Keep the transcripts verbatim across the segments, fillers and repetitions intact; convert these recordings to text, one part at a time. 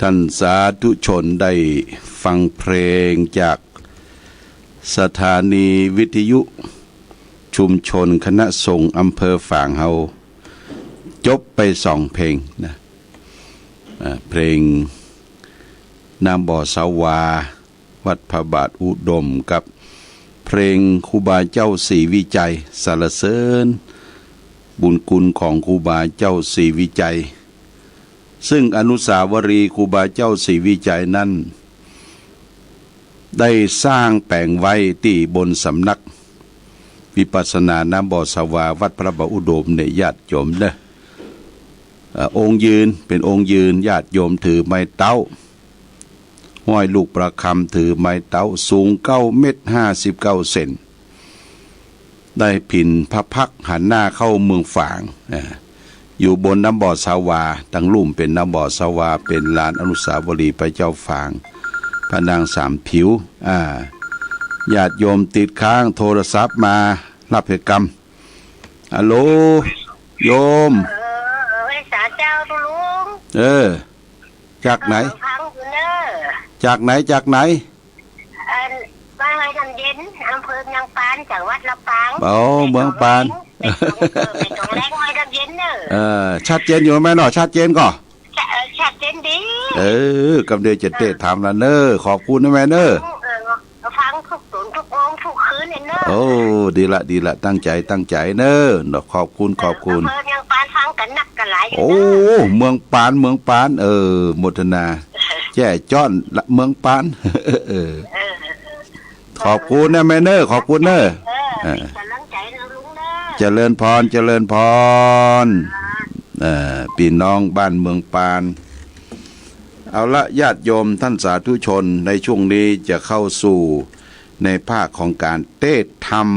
ท่านสาธุชนได้ฟังเพลงจากสถานีวิทยุชุมชนคณะสงฆ์อำเภอฝางเฮา จบไปสองเพลงนะ อ่า เพลงน้ำบ่อสาวา วัดพระบาทอุดม กับเพลงครูบาเจ้าศรีวิชัย สรรเสริญบุญคุณของครูบาเจ้าศรีวิชัย ซึ่งอนุสาวรีย์ครูบาเจ้าศรีวิชัยนั้น ได้สร้างแป๋งไว้ตี้บนสำนักวิปัสสนาน้ำบ่อสาวา วัดพระบาทอุดมเนี่ย ญาติโยมเนอะ เอ่อ องค์ยืน เป๋นองค์ยืน ญาติโยมถือไม้เต๊า ห้อยลูกประคำ ถือไม้เต๊า สูงเก้าเมตรห้าสิบเก้าเซน ได้ผินพระพักตร์หันหน้าเข้าเมืองฝาง อ่า อยู่บนน้ำบ่อสาวา ตังลุ่มเป๋นน้ำบ่อสาวา เป๋นลานอนุสาวรีย์พระเจ้าฝาง พระนางสามผิว อ่า ญาติโยมติดค้างโทรศัพท์มา ฮับเหียกำ ฮัลโหล โยม เออ เออ ไหว้สาเจ้าตุ๊ลุง เออ จากไหน เออ ฟังอยู่เนอะ จากไหน จากไหน อัน บ้านห้วยน้ำเย็น อำเภอเมืองปาน จังหวัดลำปาง โอ้ เมืองปาน ไปตรง เออ ไปตรงแหลงห้วยน้ำเย็นเนอะ เออ ชัดเจนอยู่ไหมเนาะ ชัดเจนก่อ ช- เออ ชัดเจนดี เออ กำเดียวจะเต๊ะถามละเนอะ ขอบคุณนะแม่เนอะ เออ ฟังทุก ศูนย์ทุกโมงทุกคืนเนี่ยเนอะ โอ้ ดีละ ดีละ ตั้งใจ๋ ตั้งใจ๋เนอะ ขอบคุณ ขอบคุณ อำเภอเมืองปานฟังกั๋นนักกั๋นหลายอยู่ โอ้ เนอะ เมืองปาน เมืองปาน เออ โมทนา แจ้จ้อนละ เมืองปาน เออ เออ เออ ขอบคุณนะแม่เนอะ ขอบคุณเนอะ เออ เออ เป๋นก๋ำลังใจ๋นะลุงเนอะ เจริญพร เจริญพร อ่า เออ ปี้น้องบ้านเมืองปาน เอาละ ญาติโยมท่านสาธุชน ในช่วงนี้จะเข้าสู่ในภาคของก๋านเตสน์ธรรม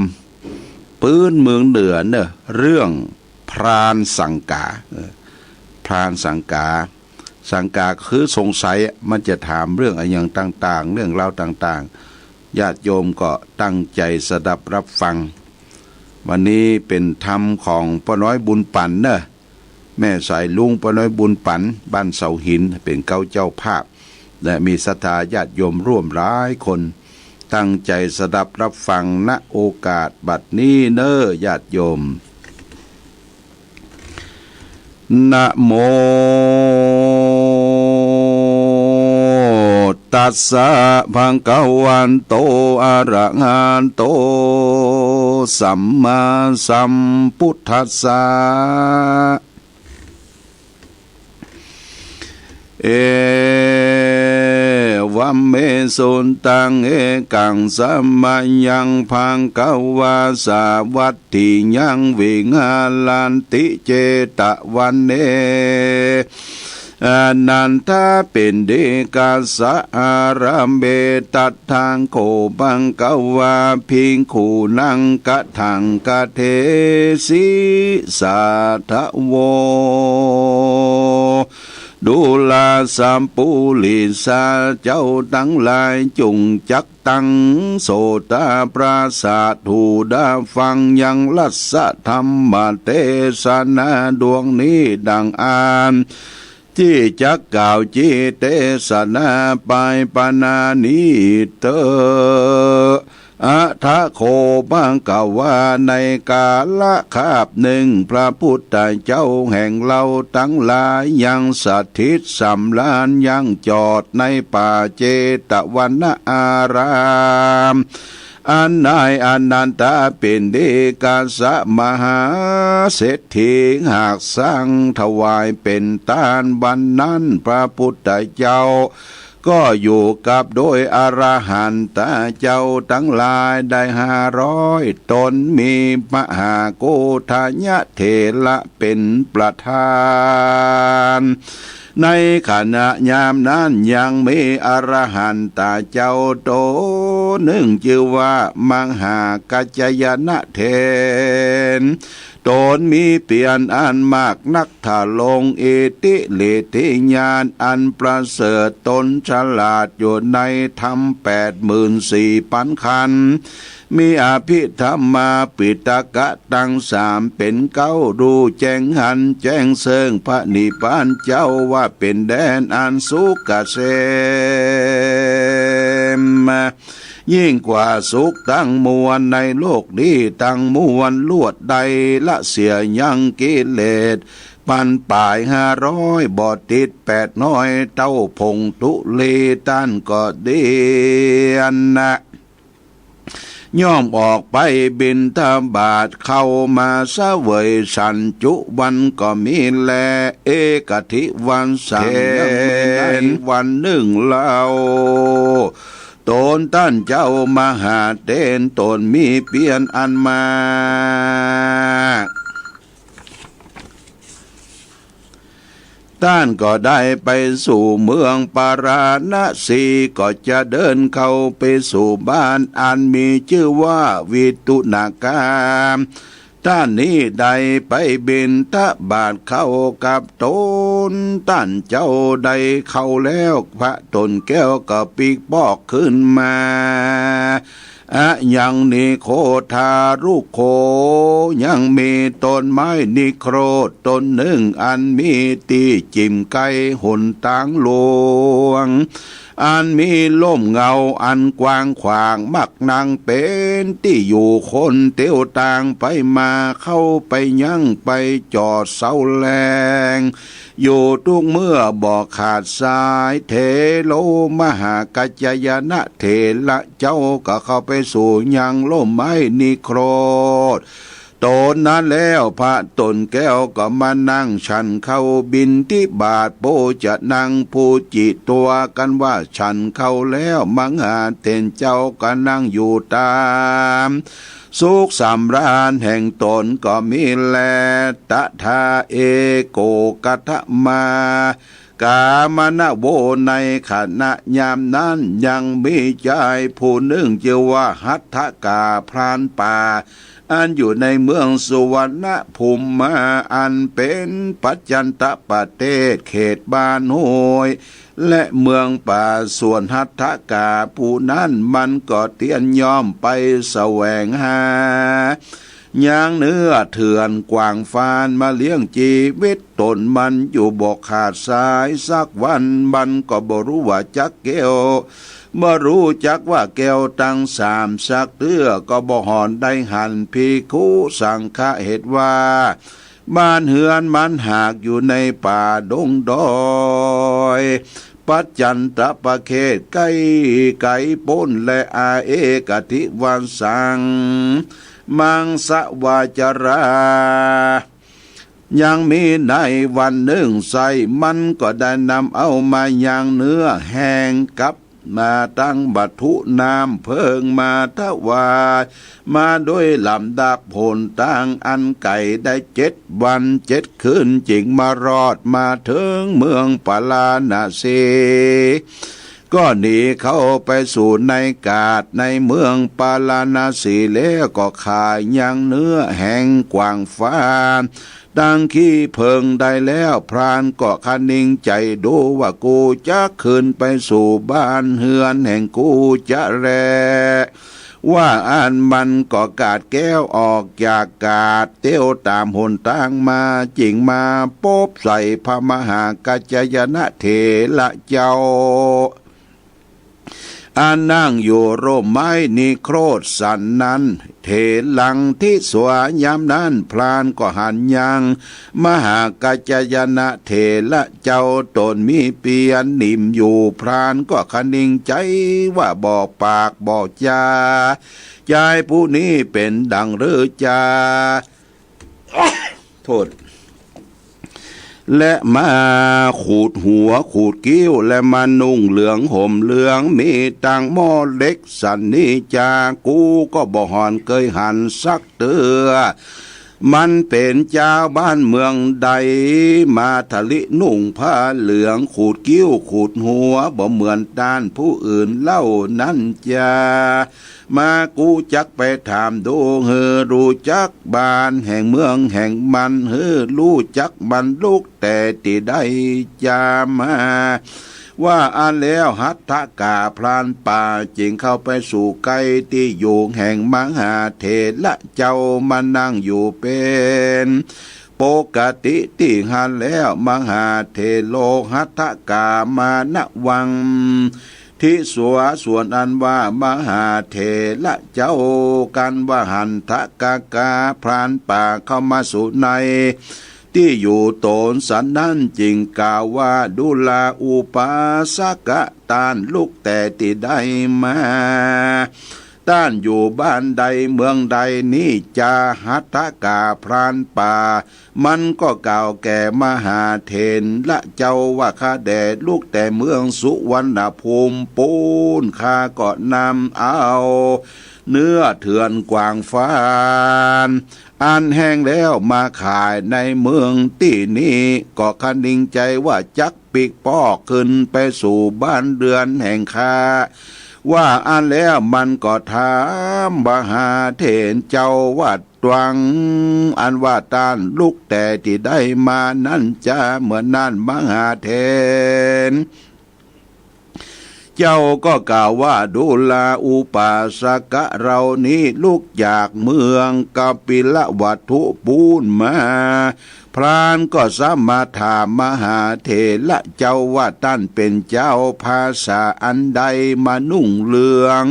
ปื๊นเมืองเหนือเนอะ เรื่องพรานสังกา เออ พรานสังกา สังกาคือสงสัย มันจะถามเรื่องอะหยังต่างๆ เรื่องราวต่างๆ ญาติโยมก็ตั้งใจ๋สดับรับฟัง วันนี้เป๋นธรรมของป้อน้อยบุญปั๋นเนอะ แม่สายลุง ป้อน้อยบุญปั๋น บ้านเสาหิน เป๋นเก๊าเจ้าภาพ และมีศรัทธาญาติโยมร่วมหลายคน ตั้งใจ๋สดับรับฟัง ณ โอกาสบัดนี้เน่อ ญาติโยม นะโม ตัสสะ ภะคะวะโต อะระหะโต สัมมาสัมพุทธัสสะ เอวัมเม สุตตัง เอกัง สะมะยัง ภะคะวา สาวัต ถิยัง วิหารันติ เจตะวะเน อะนันทะปิณฑิกะสะ อารามเม ตัตถัง โข ภะคะวา ภิกขุนัง กะถัง กะเถสิ สาทะโว ดูราสัปปุริสา เจ้าตังหลายจุ่งจัก ตัง โสตา ประสาท หูดาฟัง ยัง รัสสะ ธัมมะเตสนา ดวงนี้ ดังอั้น ตี้จักกล่าว จิตเตสนา ไป ปะนานี้ เต๊อะ อะถะ โข ภะคะวา ในกาละคาบนึ่ง พระพุทธเจ้าแห่งเฮาตังหลาย ยังสถิตสำราญ ยังจอดในป่าเจตวนะอาราม อันนายอะนันทะปิณฑิกะสะมหาเศรษฐี หากสร้างถวายเป๋นตาน วันนั้นพระพุทธเจ้า ก็อยู่กับโดยอรหันตะเจ้าตังหลายได้ห้าร้อยต๋น มีมหาโกฏฐัญญะเถระเป๋นประธาน ในขณะยามนั้นยังมีอรหันตะเจ้าต๋นนึ่ง จื้อว่ามหากัจจายนะเถร ต๋นมีเปียรอันมากนัก ถ้าลงอิทธิฤทธิญาณอันประเสริฐ ต๋นฉลาดอยู่ในธรรมแปดหมื่นสี่ปันขันธ์ มีอภิธรรมาปิฎกะตังสามเป๋นเก๊า ฮู้แจ้งหันแจ้งเซิ่งพระนิพพานเจ้า ว่าเป๋นแดนอันสุขเกษม ยิ่งกว่าสุขตังมวลในโลกนี้ตังมวล ลวดได้ละเสียยังกิเลส ปันป๋ายห้าร้อย บ่ติดแปดน้อย เต้าผงธุลี ต้านก็เดียนนะ ย่อมออกไปบิณฑบาต เข้ามาเสวยฉันจุวันก็มีแล เอกทิวันสัง ยังมีในวันนึ่งเล่า ต๋นต้านเจ้ามหาเถร ต๋นมีเปียรอันมาก ต้านก็ได้ไปสู่เมืองปาราณสี ก็จะเดินเข้าไปสู่บ้านอันมีจื้อว่าวิตุณากาม ต้านนี้ได้ไปบิณฑบาตเข้ากับต๋น ต้านเจ้าได้เข้าแล้ว พระต๋นแก้วก็ปิ๊กปอกขึ้นมา อะยังนิโคทารุโข ยังมีต้นไม้นิโครธต้นนึ่ง อันมีตี้จิ่มใก้หนตางหลวง อันมีฮ่มเงาอันกว้างขวาง มักนังเป๋นตี้อยู่คนเตียวตางไปมา เข้าไปยังไปจอดเซาแลง อยู่กู้เมื่อบ่ขาดสาย เถโรมหากัจจายนะเถระเจ้าก็เข้าไปสู่ยังฮ่มไม้นิโครธต๋นนั้นแล้ว พระต๋นแก้วก็มานั่งฉันข้าวบิณฑบาต โภจนัง ภูจิตวา กันว่าฉันข้าวแล้ว มหาเถรเจ้าก็นั่งอยู่ต๋าม สุขสำราญแห่งต๋นก็มีแล ตถาเอโกคัตถมา กามนโว ในขณะยามนั้นยังมีจายผู้นึ่งจื้อว่าหัตถกา พรานป่า อันอยู่ในเมืองสุวรรณภูมิมา อันเป๋นปัจจันตประเทศ เขตบ้านห้วย และเมืองป่า ส่วนหัตถกาผู้นั้นมันก็เตียนย่อมไปแสวงหายังเนื้อเถื่อนกว้างฟานมาเลี้ยงจีวิตต๋นมันอยู่บ่ขาดสาย สักวันมันก็บ่ฮู้ว่าจักแก้ว บ่ฮู้จักว่าแก้วตังสามสักเตื้อ ก็บ่หอนได้หันภิกขุสังฆะ เหตุว่า บ้านเฮือนมันหากอยู่ในป่าดงดอย ปัจจันตประเทศไก๋ไก๋ป๊น และอเอกทิวันสัง มังสวาจารา ยังมีในวันนึ่งไส้ มันก็ได้นำเอามายังเนื้อแห้งกับ มาตั้งวัตถุน้ำเพิงมาถวาย มาโดยลำดับหนตางอันไก๋ได้เจ็ดวันเจ็ดคืน จึงมารอดมาเถิงเมืองปาราณสี ก็หนีเข้าไปสู่ในกาดในเมืองปาราณสีแล้ว ก็ขายยังเนื้อแห้งกว้างฟาน ตังขี้เพิงได้แล้ว พรานก็คะนิงใจ๋ดูว่ากูจักคืนไปสู่บ้านเฮือนแห่งกูจะแล ว่าอั้นมันก็กาดแก้วออกจากกาด เตียวต๋ามหนตางมา จึงมาปบใส่พระมหากัจจายนะเถระเจ้า อันนั่งอยู่ฮ่มไม้นิโครธสันนั้น เถรังทิสวา ยามนั้นพรานก็หันยังมหากัจจายนะเถระเจ้า ต๋นมีเปียรนิ่มอยู่ พรานก็คะนิงใจ๋ว่าบ่ปากบ่จา จายผู้นี้เป๋นดังหรือจา โทษ และมาขูดหัวขูดคิ้ว และมานุ่งเหลืองห่มเหลือง มีตังหม้อเหล็กสันนี้จา กูก็บ่หอนเกยหันสักเตื้อ มันเป๋นจาวบ้านเมืองใด มาทะลินุ่งผ้าเหลือง ขูดคิ้วขูดหัว บ่เหมือนต้านผู้อื่นเล่านั้นจา มากูจักไปถามดู หื้อฮู้จักบ้านแห่งเมืองแห่งมัน หื้อฮู้จักมันลุกแต่ตี้ใดจามา ว่าอั้นแล้วหัตถกาพรานป่าจึงเข้าไปสู่ใก้ตี้อยู่แห่งมหาเถระเจ้ามานั่งอยู่เป๋นปกติตี้หั้นแล้ว มหาเถโรหัตถกามานะวัง ทิสวา ส่วนอันว่ามหาเถระเจ้า กันว่าหัตถกาพรานป่าเข้ามาสู่ในตี้อยู่ต๋นสันนั้น จึงกล่าวว่า ดูราอุปาสกะ ต้านลุกแต่ตี้ใดมา ต้านอยู่บ้านใดเมืองใดนี้จา หัตถกาพรานป่า มันก็กล่าวแก่มหาเถระเจ้าว่า ข้าแด่ลุกแต่เมืองสุวรรณภูมิปู๊น ข้าก็นำเอาเนื้อเถื่อนกวางฟาน อันแห้งแล้วมาขายในเมืองตี้นี้ ก็คะนึงใจ๋ว่าจักปิ๊กป๊อกขึ้นไปสู่บ้านเฮือนแห่งข้า ว่าอั้นแล้วมันก็ถามมหาเถระเจ้าว่า ตวงอันว่าต้านลุกแต่ตี้ใดมานั้นจา เมื่อนั้นมหาเถระเจ้าก็กล่าวว่า ดูราอุปาสกะ เฮานี้ลุกจากเมืองกปิลวัตถุปู๊นมา พรานก็สามารถถามมหาเถระเจ้าว่า ต้านเป๋นจาวภาษาอันใดมานุ่งเหลือง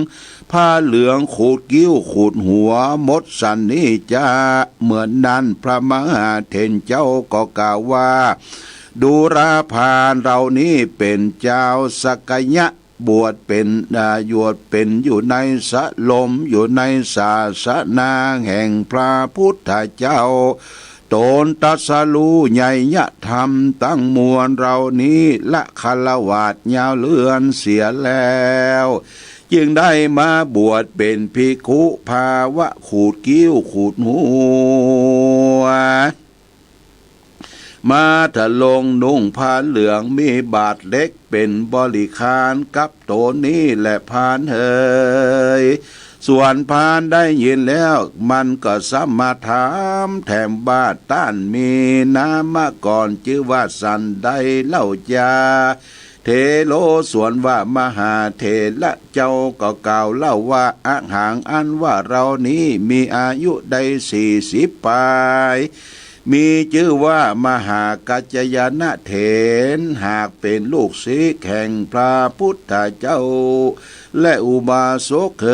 ผ้าเหลืองขูดคิ้วขูดหัวหมดสันนี้จา เมื่อนั้นพระมหาเถระเจ้าก็กล่าวว่า ดูราพราน เฮานี้เป๋นจาวสักยะ บวชเป๋น อ่า บวชเป๋นอยู่ในสะ ลมอยู่ในศาสนาแห่งพระพุทธเจ้า ต๋นตรัสฮู้ไนยธรรมตังมวล เฮานี้ละฆราวาสยาวเฮือนเสียแล้ว จึงได้มาบวชเป๋นภิกขุ ภาวะขูดคิ้วขูดหัว มาทะลงนุ่งผ้าเหลือง มีบาตรเล็กเป๋นบริขารกับต๋นนี้แหละพรานเหย ส่วนพรานได้ยินแล้ว มันก็สามารถถามแถมว่า ต้านมีนามะกรจื้อว่าสันใดเล่าจา เถโร ส่วนว่ามหาเถระเจ้าก็กล่าวเล่าว่า อะหัง อันว่าเฮานี้มีอายุได้สี่สิบปาย มีจื้อว่ามหากัจจายนะเถร หากเป๋นลูกศิษย์แห่งพระพุทธเจ้า และอุบาสกเห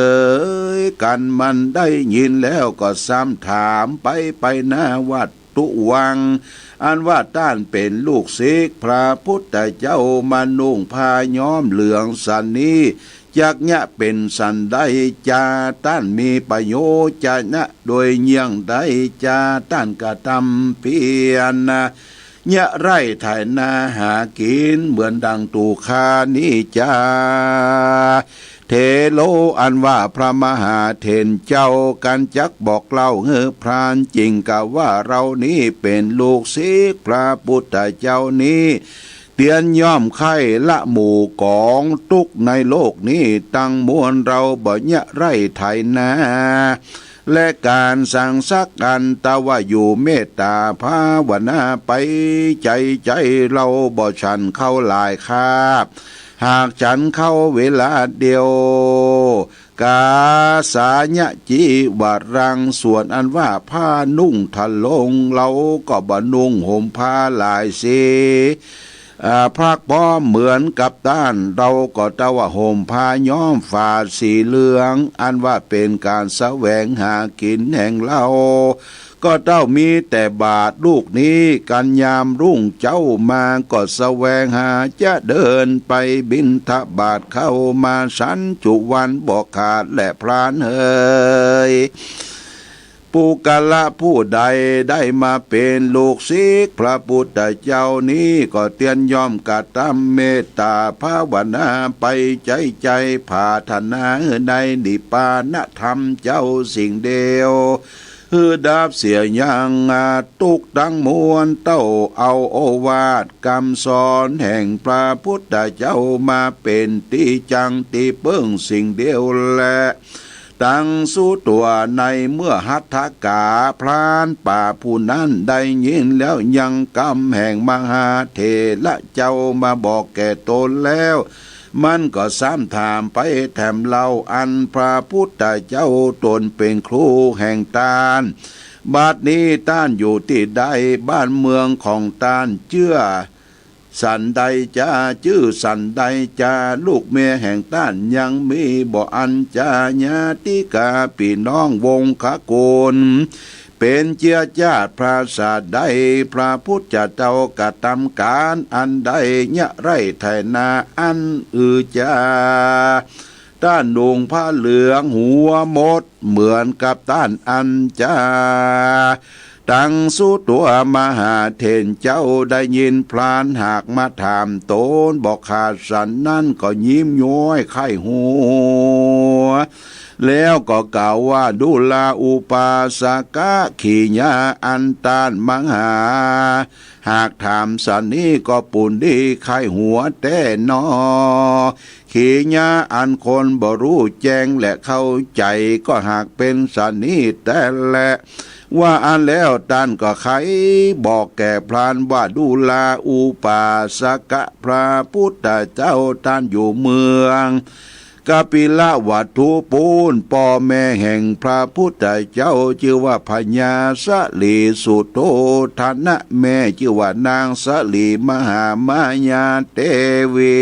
ยกั๋น มันได้ยินแล้วก็สามถามไปไปหน้าวัตถุวัง อันว่าต้านเป๋นลูกศิษย์พระพุทธเจ้ามานุ่งผ้าย้อมเหลืองสันนี้ จักเยียะเป๋นสันใดจา ต้านมีประโยชน์จะเยียะโดยเยี่ยงใดจา ต้านกระทำเพียรเยียะไร่ไถนาหากิ๋นเหมือนดังตั๋วข้านี้จา เถโร อันว่าพระมหาเถรเจ้ากั๋นจักบอกเล่าหื้อพราน จึงกล่าวว่า เฮานี้เป๋นลูกศิษย์พระพุทธเจ้านี้ เตียนย่อมใค่ละหมู่ก๋องตุ๊กข์ในโลกนี้ตังมวล เฮาบ่เยียะไร่ไถนา และก๋านสังสรรค์กั๋น แต่ว่าอยู่เมตตาภาวนาไป ใจ๋ใจ๋เฮาบ่ฉันข้าวหลายคาบ หากฉันข้าวเวลาเดียว กาสายะจีวรัง ส่วนอันว่าผ้านุ่งทะลง เฮาก็บ่นุ่งห่มผ้าหลายสี อ่า พรักพร้อมเหมือนกับต้าน เฮาก็แต่ว่าห่มผ้าย้อมฝาดสีเหลือง อันว่าเป๋นก๋านแสวงหากิ๋นแห่งเฮา ก็เต้ามีแต่บาตรลูกนี้ กั๋นยามรุ่งเจ๊ามาก็แสวงหาจะเดินไปบิณฑบาตเข้ามาฉันจุวันบ่ขาดแลพรานเหย ปุคคละผู้ใดได้มาเป๋นลูกศิษย์พระพุทธเจ้านี้ ก็เตียนย่อมกระทำเมตตาภาวนาไปใจ๋ใจ๋ ผาถนาในนิพพานธรรมเจ้าสิ่งเดียว หื้อดับเสียยังอาทุกข์ตังมวล เต้าเอาโอวาทกำสอนแห่งพระพุทธเจ้ามาเป๋นตี้จังตี้เปิ้งสิ่งเดียวแล ตังสุตั๋ว ในเมื่อหัตถกาพรานป่าผู้นั้นได้ยินแล้ว ยังกำแห่งมหาเถระเจ้ามาบอกแก่ตนแล้ว มันก็ซ้ำถามไปแถมเล่า อันพระพุทธเจ้าตนเป๋นครูแห่งต้าน บัดนี้ต้านอยู่ตี้ใด บ้านเมืองของต้านเจื้อสันใดจา จื้อสันใดจา ลูกเมียแห่งต้านยังมีบ่อันจา ญาติกาปี้น้องวงศกุล เป๋นเจื้อจาติพราสาใด พระพุทธเจ้ากระตำก๋านอันใด เยียะไร่ไถนาอันอือจา ต้านนุ่งผ้าเหลืองหัวมดเหมือนกับต้านอันจา ตังสุตั๋ว มหาเถรเจ้าได้ยินพรานหากมาถามตนบอกขาดสันนั้นก็ยิ้มย้อยใค่หัว แล้วก็กล่าวว่า ดูราอุปาสกะ ขีญาอันต้านมหา หากถามสันนี้ก็ปูนดีใค่หัวแต๊นอ ขีญาอันคนบ่ฮู้แจ้งและเข้าใจ๋ ก็หากเป๋นสันนี้แต๊แล ว่าอั้นแล้วต้านก็ใค่บอกแก่พรานว่า ดูราอุปาสกะ พระพุทธเจ้าต้านอยู่เมือง กปิลวัตถุปู๊น ป้อแม่แห่งพระพุทธเจ้าจื้อว่าพญาสลีสุโธทนะ แม่จื้อว่านางสลีมหามายาเตวี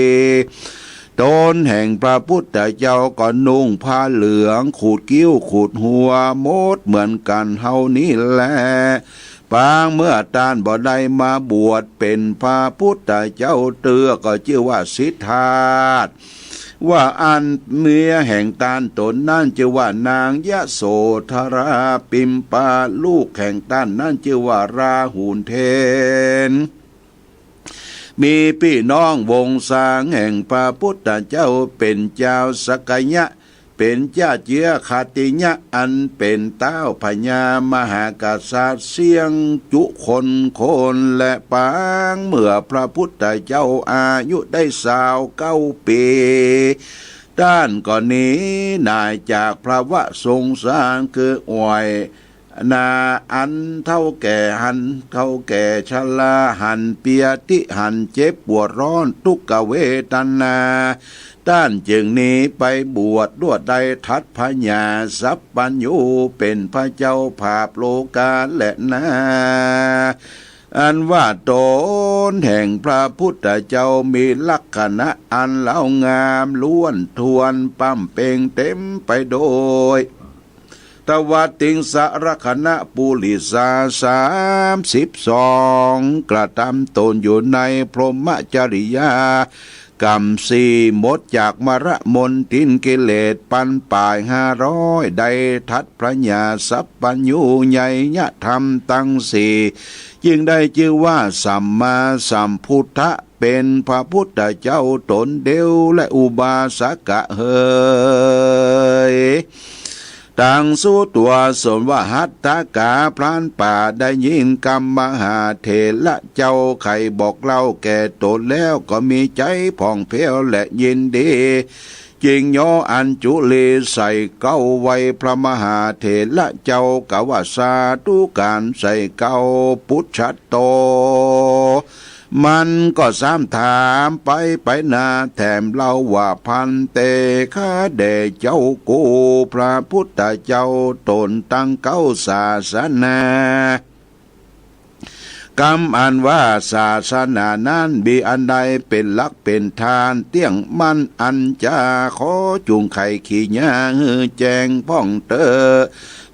ต๋นแห่งพระพุทธเจ้าก็นุ่งผ้าเหลือง ขูดคิ้วขูดหัวมดเหมือนกั๋นเฮานี้แล ปางเมื่อต้านบ่ได้มาบวชเป๋นพระพุทธเจ้าเตื้อ ก็จื้อว่าสิทธัตถะ ว่าอั้น เมียแห่งต้านต๋นนั้นจื้อว่านางยโสธรา ปิมปา ลูกแห่งต้านนั้นจื้อว่าราหุลเถร มีปี้น้องวงศาแห่งพระพุทธเจ้าเป๋นจาวสักยะ เป๋นจาเจื้อขัตติยะ อันเป๋นเต้าพญามหากษัตริย์เสี้ยงจุคนคน และปางเมื่อพระพุทธเจ้าอายุได้ซาวเก้าปี๋ ต้านก็หนีหน่ายจากภวะสงสาร คืออ้อยนาอันเฒ่าแก่หัน เฒ่าแก่ชราหันเปีย ติหันเจ็บปวดร้อนทุกขเวทนา ต้านจึงหนีไปบวช ลวดได้ทัดพญาสัพพัญญูเป๋นพระเจ้าผาบโลกาแลนา อันว่าต๋นแห่งพระพุทธเจ้ามีลักษณะอันเลาะงามล้วนถ้วน ป้ำเป๋งเต๋มไปโดย ทวัตติงสะลักขณะปุริสาสามสิบสอง กระตำต๋นอยู่ในพรหมจริยา กำสี่ หมดจากมลมลทินกิเลสปันป๋ายห้าร้อย ได้ทัดพญาสัพพัญญู ไยยธรรมตังสี่ จึงได้จื้อว่าสัมมาสัมพุทธะ เป๋นพระพุทธเจ้าต๋นเดียวแล อุบาสกะเหย ตังสุตั๋ว ส่วนว่าหัตถกาพรานป่าได้ยินกำมหาเถระเจ้าใค่บอกเล่าแก่ต๋นแล้ว ก็มีใจ๋ผ่องแผ้วและยินดี จึงย่ออัญจุลีใส่เก๊าไหว้พระมหาเถระเจ้า กล่าวว่าสาธุการใส่เก๊า ปุจฉัตโต มันก็ซ้ำถามไปไปหน้าแถมเล่าว่า ภันเต ข้าแด่เจ้ากู้พระพุทธเจ้าต๋นตั้งเก๊าศาสนา กำอันว่าศาสนานั้นมีอันใดเป๋นหลักเป๋นฐานเตี้ยงมั่น อันจา ขอจุ่งไขขีญาหื้อแจ้งผ่องเต๊อะ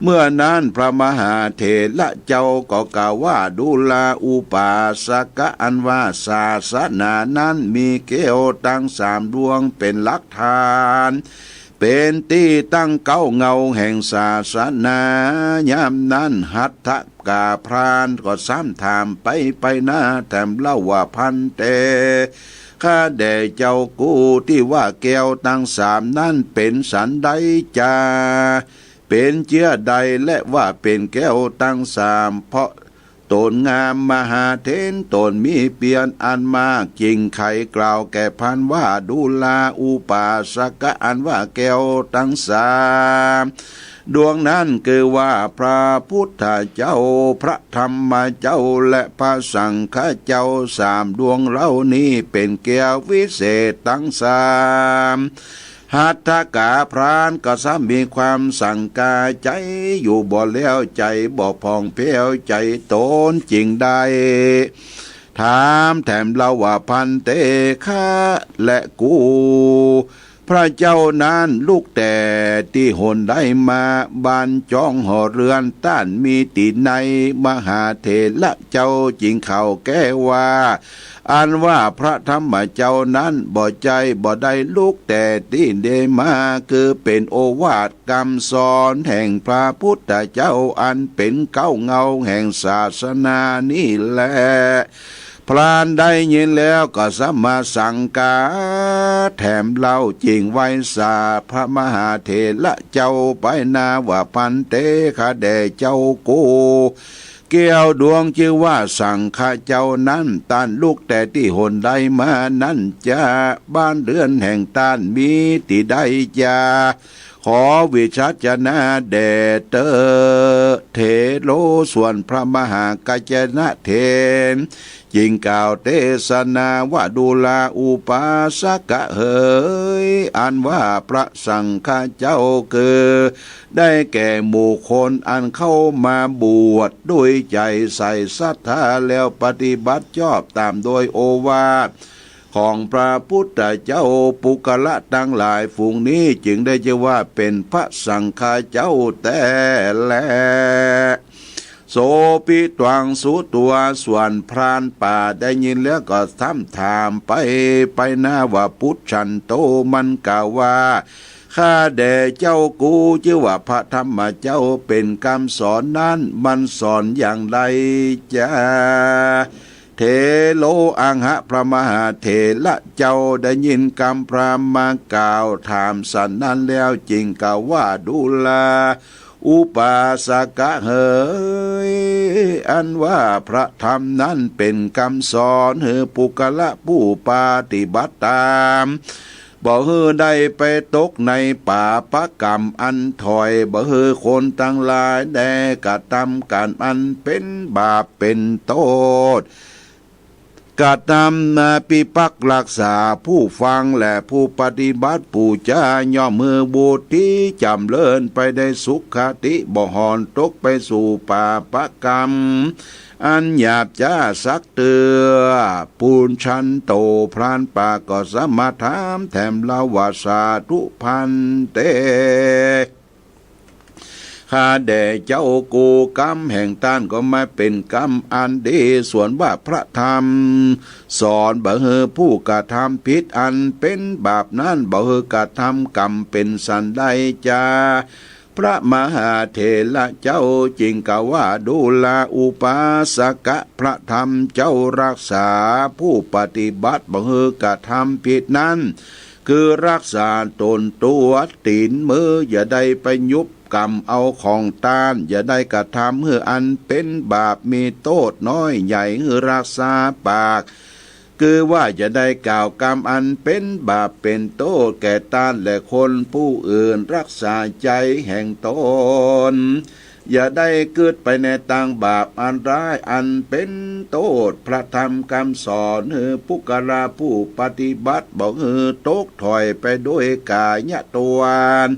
เมื่อนั้นพระมหาเถระเจ้าก็กล่าวว่า ดูราอุปาสกะ อันว่าศาสนานั้นมีแก้วตังสามดวงเป๋นหลักฐาน เป๋นตี้ตั้งเก๊าเงาแห่งศาสนา ยามนั้นหัตถกาพรานก็ซ้ำถามไปไปหน้าแถมเล่าว่า ภันเต ข้าแด่เจ้ากู้ตี้ว่าแก้วตังสามนั้นเป๋นสันใดจา เป๋นเจื้อใด และว่าเป๋นแก้วตังสาม เพราะต๋นงามมหาเถร ต๋นมีเปียรอันมาก จึ่งใค่กล่าวแก่พันว่า ดูราอุปาสกะ อันว่าแก้วตังสามดวงนั้น คือว่าพระพุทธเจ้า พระธรรมเจ้า และพระสังฆเจ้า สามดวงเหล่านี้ เป๋นแก้ววิเศษตังสาม หัตถกาพรานก็ซ้ำมีความสังกาใจ๋อยู่บ่แล้ว ใจ๋บ่ผ่องแผ้วใจ๋ต๋น จึ่งได้ถามแถมเล่าว่า ภันเต ข้าและกู พระเจ้านั้นลุกแต่ตี้หนใดมา บ้านจ้องหอเฮือนต้านมีตี้ไหน มหาเถระเจ้าจึ่งเข้าแก้ว่า อันว่าพระธรรมเจ้านั้นบ่ใจ้ บ่ได้ลุกแต่ตี้ใดมา คือเป๋นโอวาทกำสอนแห่งพระพุทธเจ้า อันเป๋นเก๊าเงาแห่งศาสนานี้แล พรานได้ยินแล้วก็สำมาสังกาแถมเล่า จึ่งไหว้สาพระมหาเถระเจ้าไปหน้าว่า ภันเต ข้าแด่เจ้ากู แก้วดวงจื้อว่าสังฆะเจ้านั้น ต้านลุกแต่ตี้หนใดมานั้นจา บ้านเฮือนแห่งต้านมีตี้ใดจา ขอวิสัชนาแด่เต๊อะเถโร ส่วนพระมหากัจจยนะเถร จึงกล่าวเตสนาว่า ดูราอุปาสกะเหย อันว่าพระสังฆะเจ้าคือ ได้แก่หมู่คนอันเข้ามาบวชด้วยใจ๋ใส่ศรัทธา แล้วปฏิบัติชอบตามโดยโอวาทของพระพุทธเจ้า ปุคคละตังหลายฝูงนี้ จึงได้จื้อว่าเป๋นพระสังฆะเจ้าแต๊แล โสภิตวัง สุตวา ส่วนพรานป่าได้ยินแล้วก็ซ้ำถามไป ไปหน้าว่า ปุชชันโต มันกล่าวว่า ข้าแด่เจ้ากู จื้อว่าพระธรรมเจ้าเป๋นกำสอนนั้น มันสอนอย่างใดจา เถโร อังหะ พระมหาเถระเจ้าได้ยินกำพราหมณ์มากล่าวถามสันนั้นแล้ว จึงกล่าวว่า ดูราอุปาสกะเหย อันว่าพระธรรมนั้นเป๋นกำสอนหื้อปุคคละผู้ปฏิบัติตาม บ่หื้อได้ไปตกในปาปะกรรมอันถอย บ่หื้อคนตังหลายได้กระทำก๋านอันเป๋นบาปเป๋นโต้ษ กระทำนาปิปักษ์รักษาผู้ฟังและผู้ปฏิบัติผู้จา ย่อมหื้อบุตรตี้จ๋ำเริญไปได้สุขคติ บ่หอนตกไปสู่ปาปะกรรมอันหยาบจ๊าสักเตื้อ ปุชชันโต พรานป่าก็สำมาถามแถมเล่าว่า สาธุภันเต ข้าแด่เจ้ากู กำแห่งต้านก็มาเป๋นกำอันดี ส่วนว่าพระธรรมสอนบ่หื้อผู้กระทำผิดอันเป๋นบาปนั้น บ่หื้อกระทำกรรมเป๋นสันใดจา พระมหาเถระเจ้าจึงกล่าวว่า ดูราอุปาสกะ พระธรรมเจ้ารักษาผู้ปฏิบัติบ่หื้อกระทำผิดนั้น คือรักษาต๋นตั๋วตี๋นมือ อย่าได้ไปยุบกำเอาของต้าน อย่าได้กระทำหื้ออันเป๋นบาปมีโต้ษน้อยใหญ่ หื้อรักษาปาก คือว่าอย่าได้กล่าวกำอันเป๋นบาปเป๋นโต้ษแก่ต้านและคนผู้อื่น รักษาใจ๋แห่งต๋น อย่าได้กึ๊ดไปในตางบาปอันร้ายอันเป๋นโต้ษ พระธรรมกำสอนหื้อปุคคละผู้ปฏิบัติบ่หื้อตกถอยไปด้วยก๋ายทวาร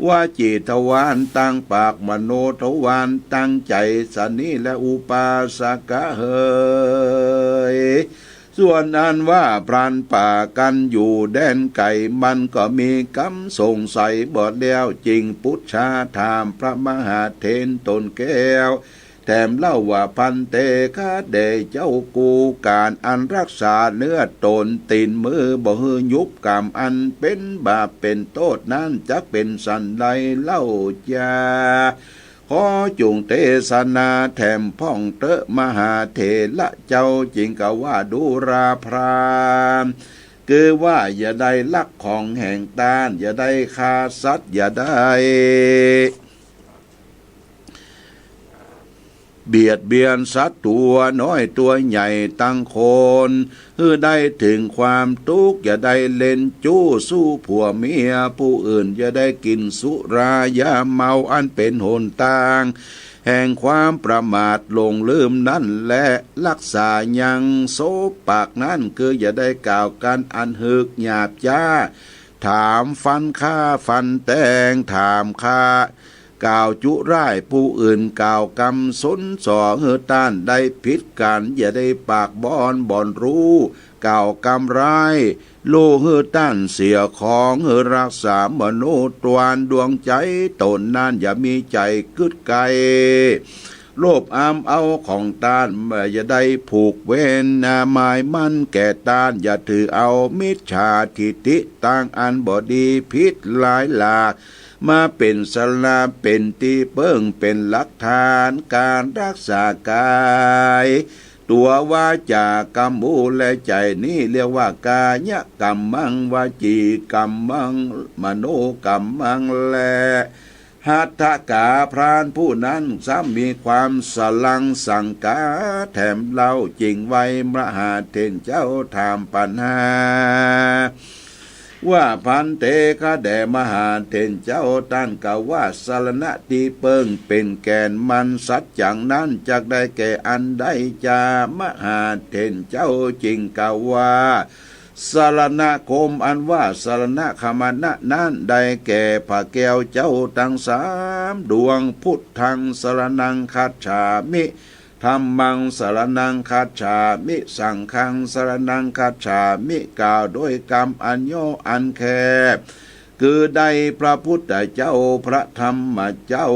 วจีทวารตางปาก มโนทวารตางใจ๋ สันนี้แลอุปาสกะเหย ส่วนอันว่าพรานป่ากันอยู่แดนไก๋ มันก็มีกำสงสัยบ่แล้ว จึงปุชชาถามพระมหาเถรต๋นแก้ว แถมเล่าว่า ภันเต ข้าแด่เจ้ากู ก๋านอันรักษาเนื้อต๋นตี๋นมือบ่หื้อยุบกำอันเป๋นบาปเป๋นโต้ษนั้น จักเป๋นสันใดเล่าจา ขอจุ่งเตสนาแถมพ่องเต๊อะมหาเถระเจ้า จึงกล่าวว่า ดูราพราน คือว่าอย่าได้ลักของแห่งต้าน อย่าได้ฆ่าสัตว์ อย่าได้ เบียดเบียนสัตว์ตั๋วน้อยตั๋วใหญ่ตังคน หื้อได้เถิงความตุ๊กข์ อย่าได้เล่นจู้สู้ผัวเมียผู้อื่น อย่าได้กิ๋นสุรายาเมา อันเป๋นหนตางแห่งความประมาทหลงลืมนั้นแล รักษายังโสปากนั้น คืออย่าได้กล่าวกั๋นอันหืกหยาบจ๊า ถามฟันฆ่าฟันแตง ถามฆ่า กล่าวจุร้ายผู้อื่น กล่าวกำสุนส่อหื้อต้านได้ผิดกั๋น อย่าได้ปากบ้อนบ่อนฮู้ กล่าวกำร้าย ฮู้หื้อต้านเสียของ หื้อรักษามโนทวารดวงใจ๋ต๋นนั้น อย่ามีใจ๋กึ๊ดไกล โลภอำเอาของต้าน อย่าได้ผูกเวรหมายมั่นแก่ต้าน อย่าถือเอามิจฉาทิฏฐิตางอันบ่ดีผิดหลายหลาก มาเป๋นสรณะ เป๋นตี้เปิ้ง เป๋นหลักฐาน ก๋านรักษากาย ตั๋ว วาจากัม และใจ๋นี้ เรียกว่า กายกัมมัง วจีกัมมัง มโนกัมมัง และ หัตถกา พรานผู้นั้นซ้ำมีความสรังสังกาแถมเล่า จึงไหว้มหาเถรเจ้าถามปัญหา ว่า ภันเต ข้าแด่มหาเถรเจ้า ต้านกล่าวว่า สรณะตี้เปิ้งเป๋นแก่นมันสัจจังนั้น จักได้แก่อันใดจา มหาเถรเจ้าจึงกล่าวว่า สรณคม อันว่าสรณคมนะนั้น ได้แก่พระแก้วเจ้าตังสามดวง พุทธัง สรณัง คัจฉามิ ธัมมัง สรณัง คัจฉามิ สังฆัง สรณัง คัจฉามิ กล่าวโดยกำอันย่ออันแคบ คือได้พระพุทธเจ้า พระธรรมเจ้า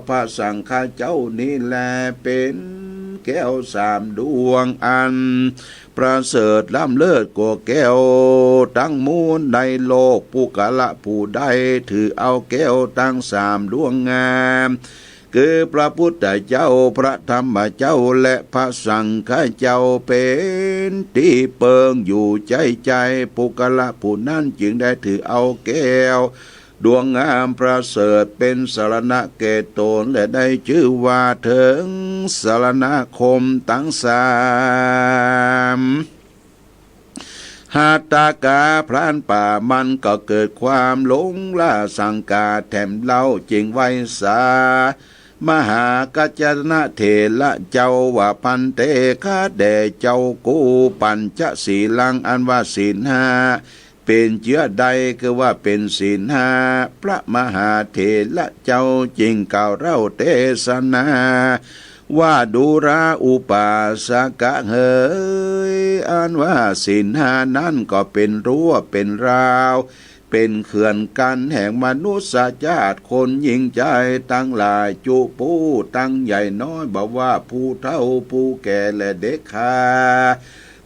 พระสังฆเจ้านี้แล เป๋นแก้วสามดวงอันประเสริฐล้ำเลิศกว่าแก้วตังมวลในโลก ปุคคละผู้ใดถือเอาแก้วตังสามดวงงาม คือพระพุทธเจ้า พระธรรมเจ้า และพระสังฆเจ้าเป๋นตี้เปิ้งอยู่ใจ๋ใจ๋ ปุคคละผู้นั้นจึงได้ถือเอาแก้วดวงงามประเสริฐเป๋นสรณะแก่ต๋น และได้จื้อว่าเถิงสรณคมตังสาม หัตถกา พรานป่ามันก็เกิดความหลงละสังกาแถมเล่า จึงไหว้สา มหากัจจนะเถระเจ้าว่า ภันเต ข้าแด่เจ้ากู้ ปัญจสีลัง อันว่าศีลห้า เป๋นเจื้อใด คือว่าเป๋นศีลห้า พระมหาเถระเจ้าจึงกล่าวเล่าเตสนา ว่า ดูราอุปาสกะเหย อันว่าศีลห้านั้นก็เป๋นรั้วเป๋นราว เป๋นเขื่อนกั้นแห่งมนุษยชาติคนหญิงจายตังหลาย จุผู้ตังใหญ่น้อย บ่ว่าผู้เฒ่าผู้แก่และเด็กขา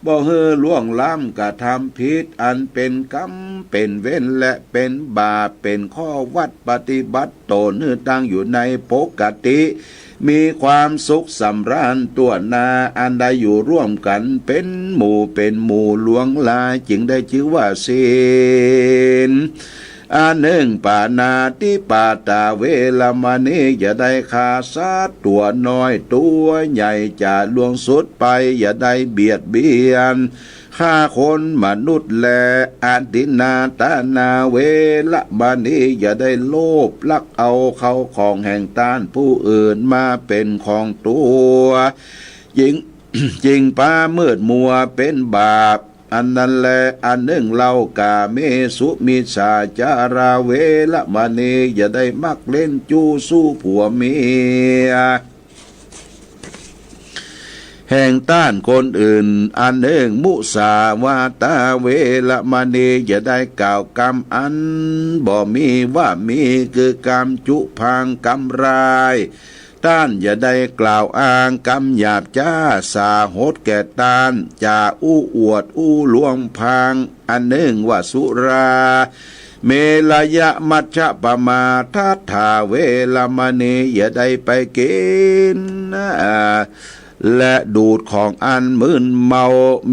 บ่หื้อล่วงล้ำกระทำผิด อันเป๋นกรรมเป๋นเวร และเป๋นบาป เป๋นข้อวัตรปฏิบัติต๋นหื้อตั้งอยู่ในปกติ มีความสุขสำราญทั่วหน้า อันได้อยู่ร่วมกั๋นเป๋นหมู่เป๋นหมู่หลวงหลาย จึงได้จื้อว่าศีล อันนึ่ง ปาณาติปาตาเวระมณี อย่าได้ฆ่าสัตว์ตั๋วน้อยตั๋วใหญ่จ๋าล่วงสุดไป อย่าได้เบียดเบียนฆ่าคนมนุษย์ และอทินนาทานาเวระมณี อย่าได้โลภลักเอาเข้าของแห่งต้านผู้อื่นมาเป๋นของตั๋ว จึง จึงปามืดมัวเป๋นบาป อันนั้นแล อันนึ่งเล่า กาเมสุมิจฉาจาราเวระมณี อย่าได้มักเล่นจู้สู้ผัวเมียแห่งต้านคนอื่น อันนึ่ง มุสาวาทาเวระมณี อย่าได้กล่าวกำอันบ่มีว่ามี คือกำจุพางกำร้าย ต้านอย่าได้กล่าวอ้างกำหยาบจ๊าสาหดแก่ต้าน จ๋าอู้อวดอู้ลวงพาง อันนึ่งว่าสุรา เมรยมัชฌปมาทัฏฐาเวระมณี อย่าได้ไปกิ๋น อ่า และดูดของอันมึนเมา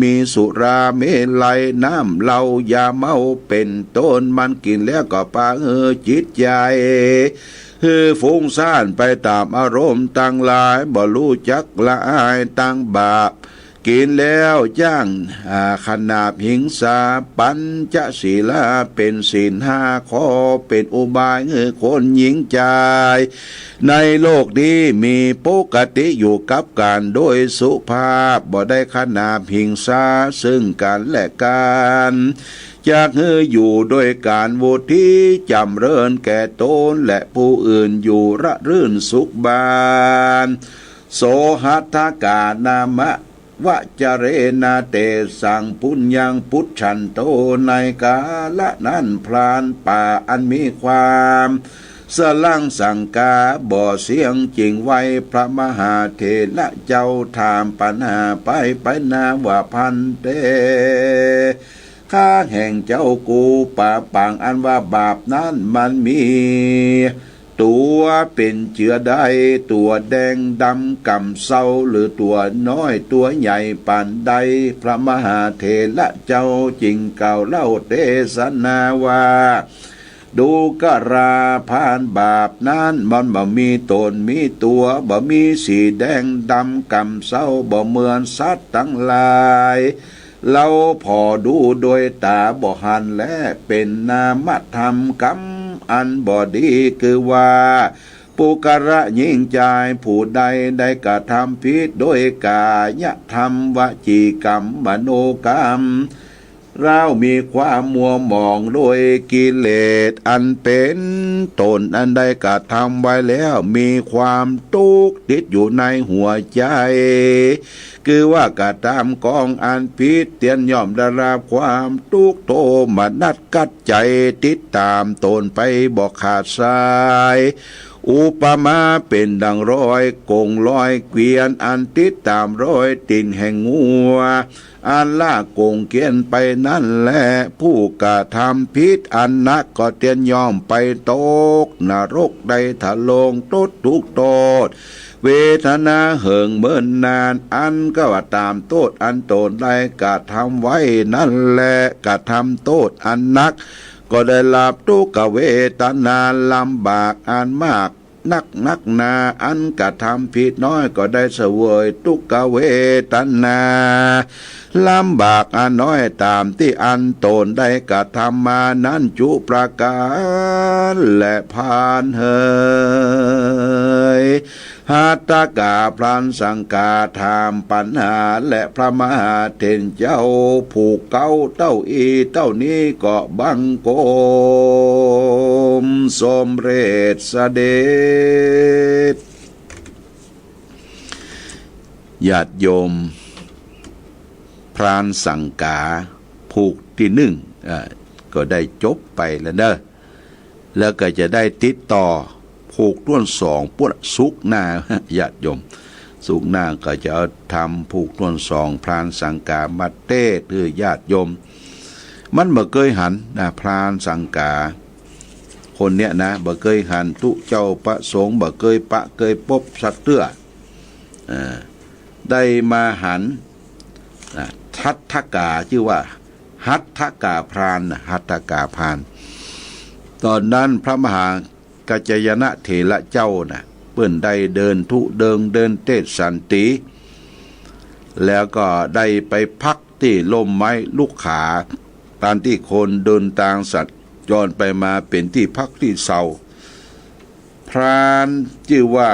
มีสุราเมรัย น้ำเหล้ายาเมาเป๋นต้น มันกิ๋นแล้วก็ปาหื้อจิตใจ๋ หื้อฟุ้งซ่านไปต๋ามอารมณ์ตังหลาย บ่ฮู้จักละอายตังบาป กิ๋นแล้วจ้าง อ่า ขนาบหิงสา ปัญจศีลา เป๋นศีลห้าข้อ เป๋นอุบายหื้อคนหญิงจาย ในโลกนี้มีปกติอยู่กับกั๋นโดยสุภาพ บ่ได้ขนาบหิงสาซึ่งกั๋นและกั๋น จักหื้ออยู่โดยก๋านวุฒิ จ๋ำเริญแก่ตนและผู้อื่นอยู่ระรื่นสุขบาน โสหัตถกา นามะ วะจะเรนะ เตสัง ปุญญัง ปุจฉันโต ในกาละนั้นพรานป่าอันมีความสะหลั่งสังกาบ่เสี้ยง จึงไหว้พระมหาเถระเจ้า ถามปัญหาไปไปนาว่า ภันเต ข้าแห่งเจ้ากู ป่าปางอันว่าบาปนั้นมันมี ตั๋วเป๋นเจือใด ตั๋วแดงดำก่ำเซา หรือตั๋วน้อยตั๋วใหญ่ปานใด พระมหาเถระเจ้าจึงกล่าวเล่าเตสนาว่า ดูกรา พรานบาปนั้นมันบ่มีต๋นมีตั๋ว บ่มีสีแดงดำก่ำเซา บ่เหมือนสัตว์ตังหลาย เฮาผ่อดูโดยต๋าบ่หันแล เป๋นนามธรรมกรรมอันบ่ดี คือว่า ปุคคละหญิงจายผู้ใดได้กระทำผิดโดยก๋ายกรรม วจีกรรม มโนกรรม แล้วมีความมัวหมองโดยกิเลสอันเป๋นต๋นอันได้กระทำไว้แล้ว มีความตุ๊กข์ติดอยู่ในหัวใจ๋ คือว่ากระทำกองอันผิด เตียนย่อมได้รับความตุ๊กข์โทมนัสกัดใจ๋ ติดต๋ามต๋นไปบ่ขาดสาย อุปมาเป๋นดังรอยก๋งรอยเกวียน อันติดต๋ามรอยตี๋นแห่งงัว อันลากก๋งเกวียนไปนั้นแล ผู้กระทำผิดอันนักก็เตียนย่อมไปตกนรกได้ทะโลงตดทุกข์โทษ เวทนาเหิงเมินนาน อันก็ว่าต๋ามโต้ษอันต๋นได้กระทำไว้นั้นแล กระทำโต้ษอันนัก ก็ได้รับทุกขเวทนาลำบากอันมากนักนักหนา อันกระทำผิดน้อยก็ได้เสวยทุกขเวทนาลำบากอันน้อยต๋ามตี้อันต๋นได้กระทำมานั้นจุประก๋านแล พรานเหย หัตถกาพรานสังกาถามปัญหาแลพระมหาเถรเจ้า ผู้เก๊าเต้าอี้เต้านี้ก็บังคมสมเร็จเสด็จ ญาติโยม พรานสังกาผูกตี้นึ่ง อ่า ก็ได้จบไปแล้วเน่อ แล้วก็จะได้ติดต่อผูกต้วนสองปุ้น ศุกร์หน้า ญาติโยม ศุกร์หน้าก็จะเอาธรรมผูกต้วนสองพรานสังกามาเตศน์หื้อญาติโยม มันบ่เกยหันนะ พรานสังกา คนเนี้ยนะ บ่เกยหันตุ๊เจ้าประสงค์ บ่เกยปะเกยปบสักเตื้อ เอ่อ ได้มาหัน อ่ะ หัตถกา จื้อว่า หัตถกาพรานน่ะ หัตถกาพราน ต๋อนนั้นพระมหากัจจายนะเถระเจ้าน่ะ เปิ้นได้เดินธุดงค์ เดินเตศน์สันติ แล้วก็ได้ไปพักตี้ร่มไม้ลุกขา ต๋ามตี้คนเดินตางสัญจรไปมาเป๋นตี้พักตี้เซา พรานจื้อว่า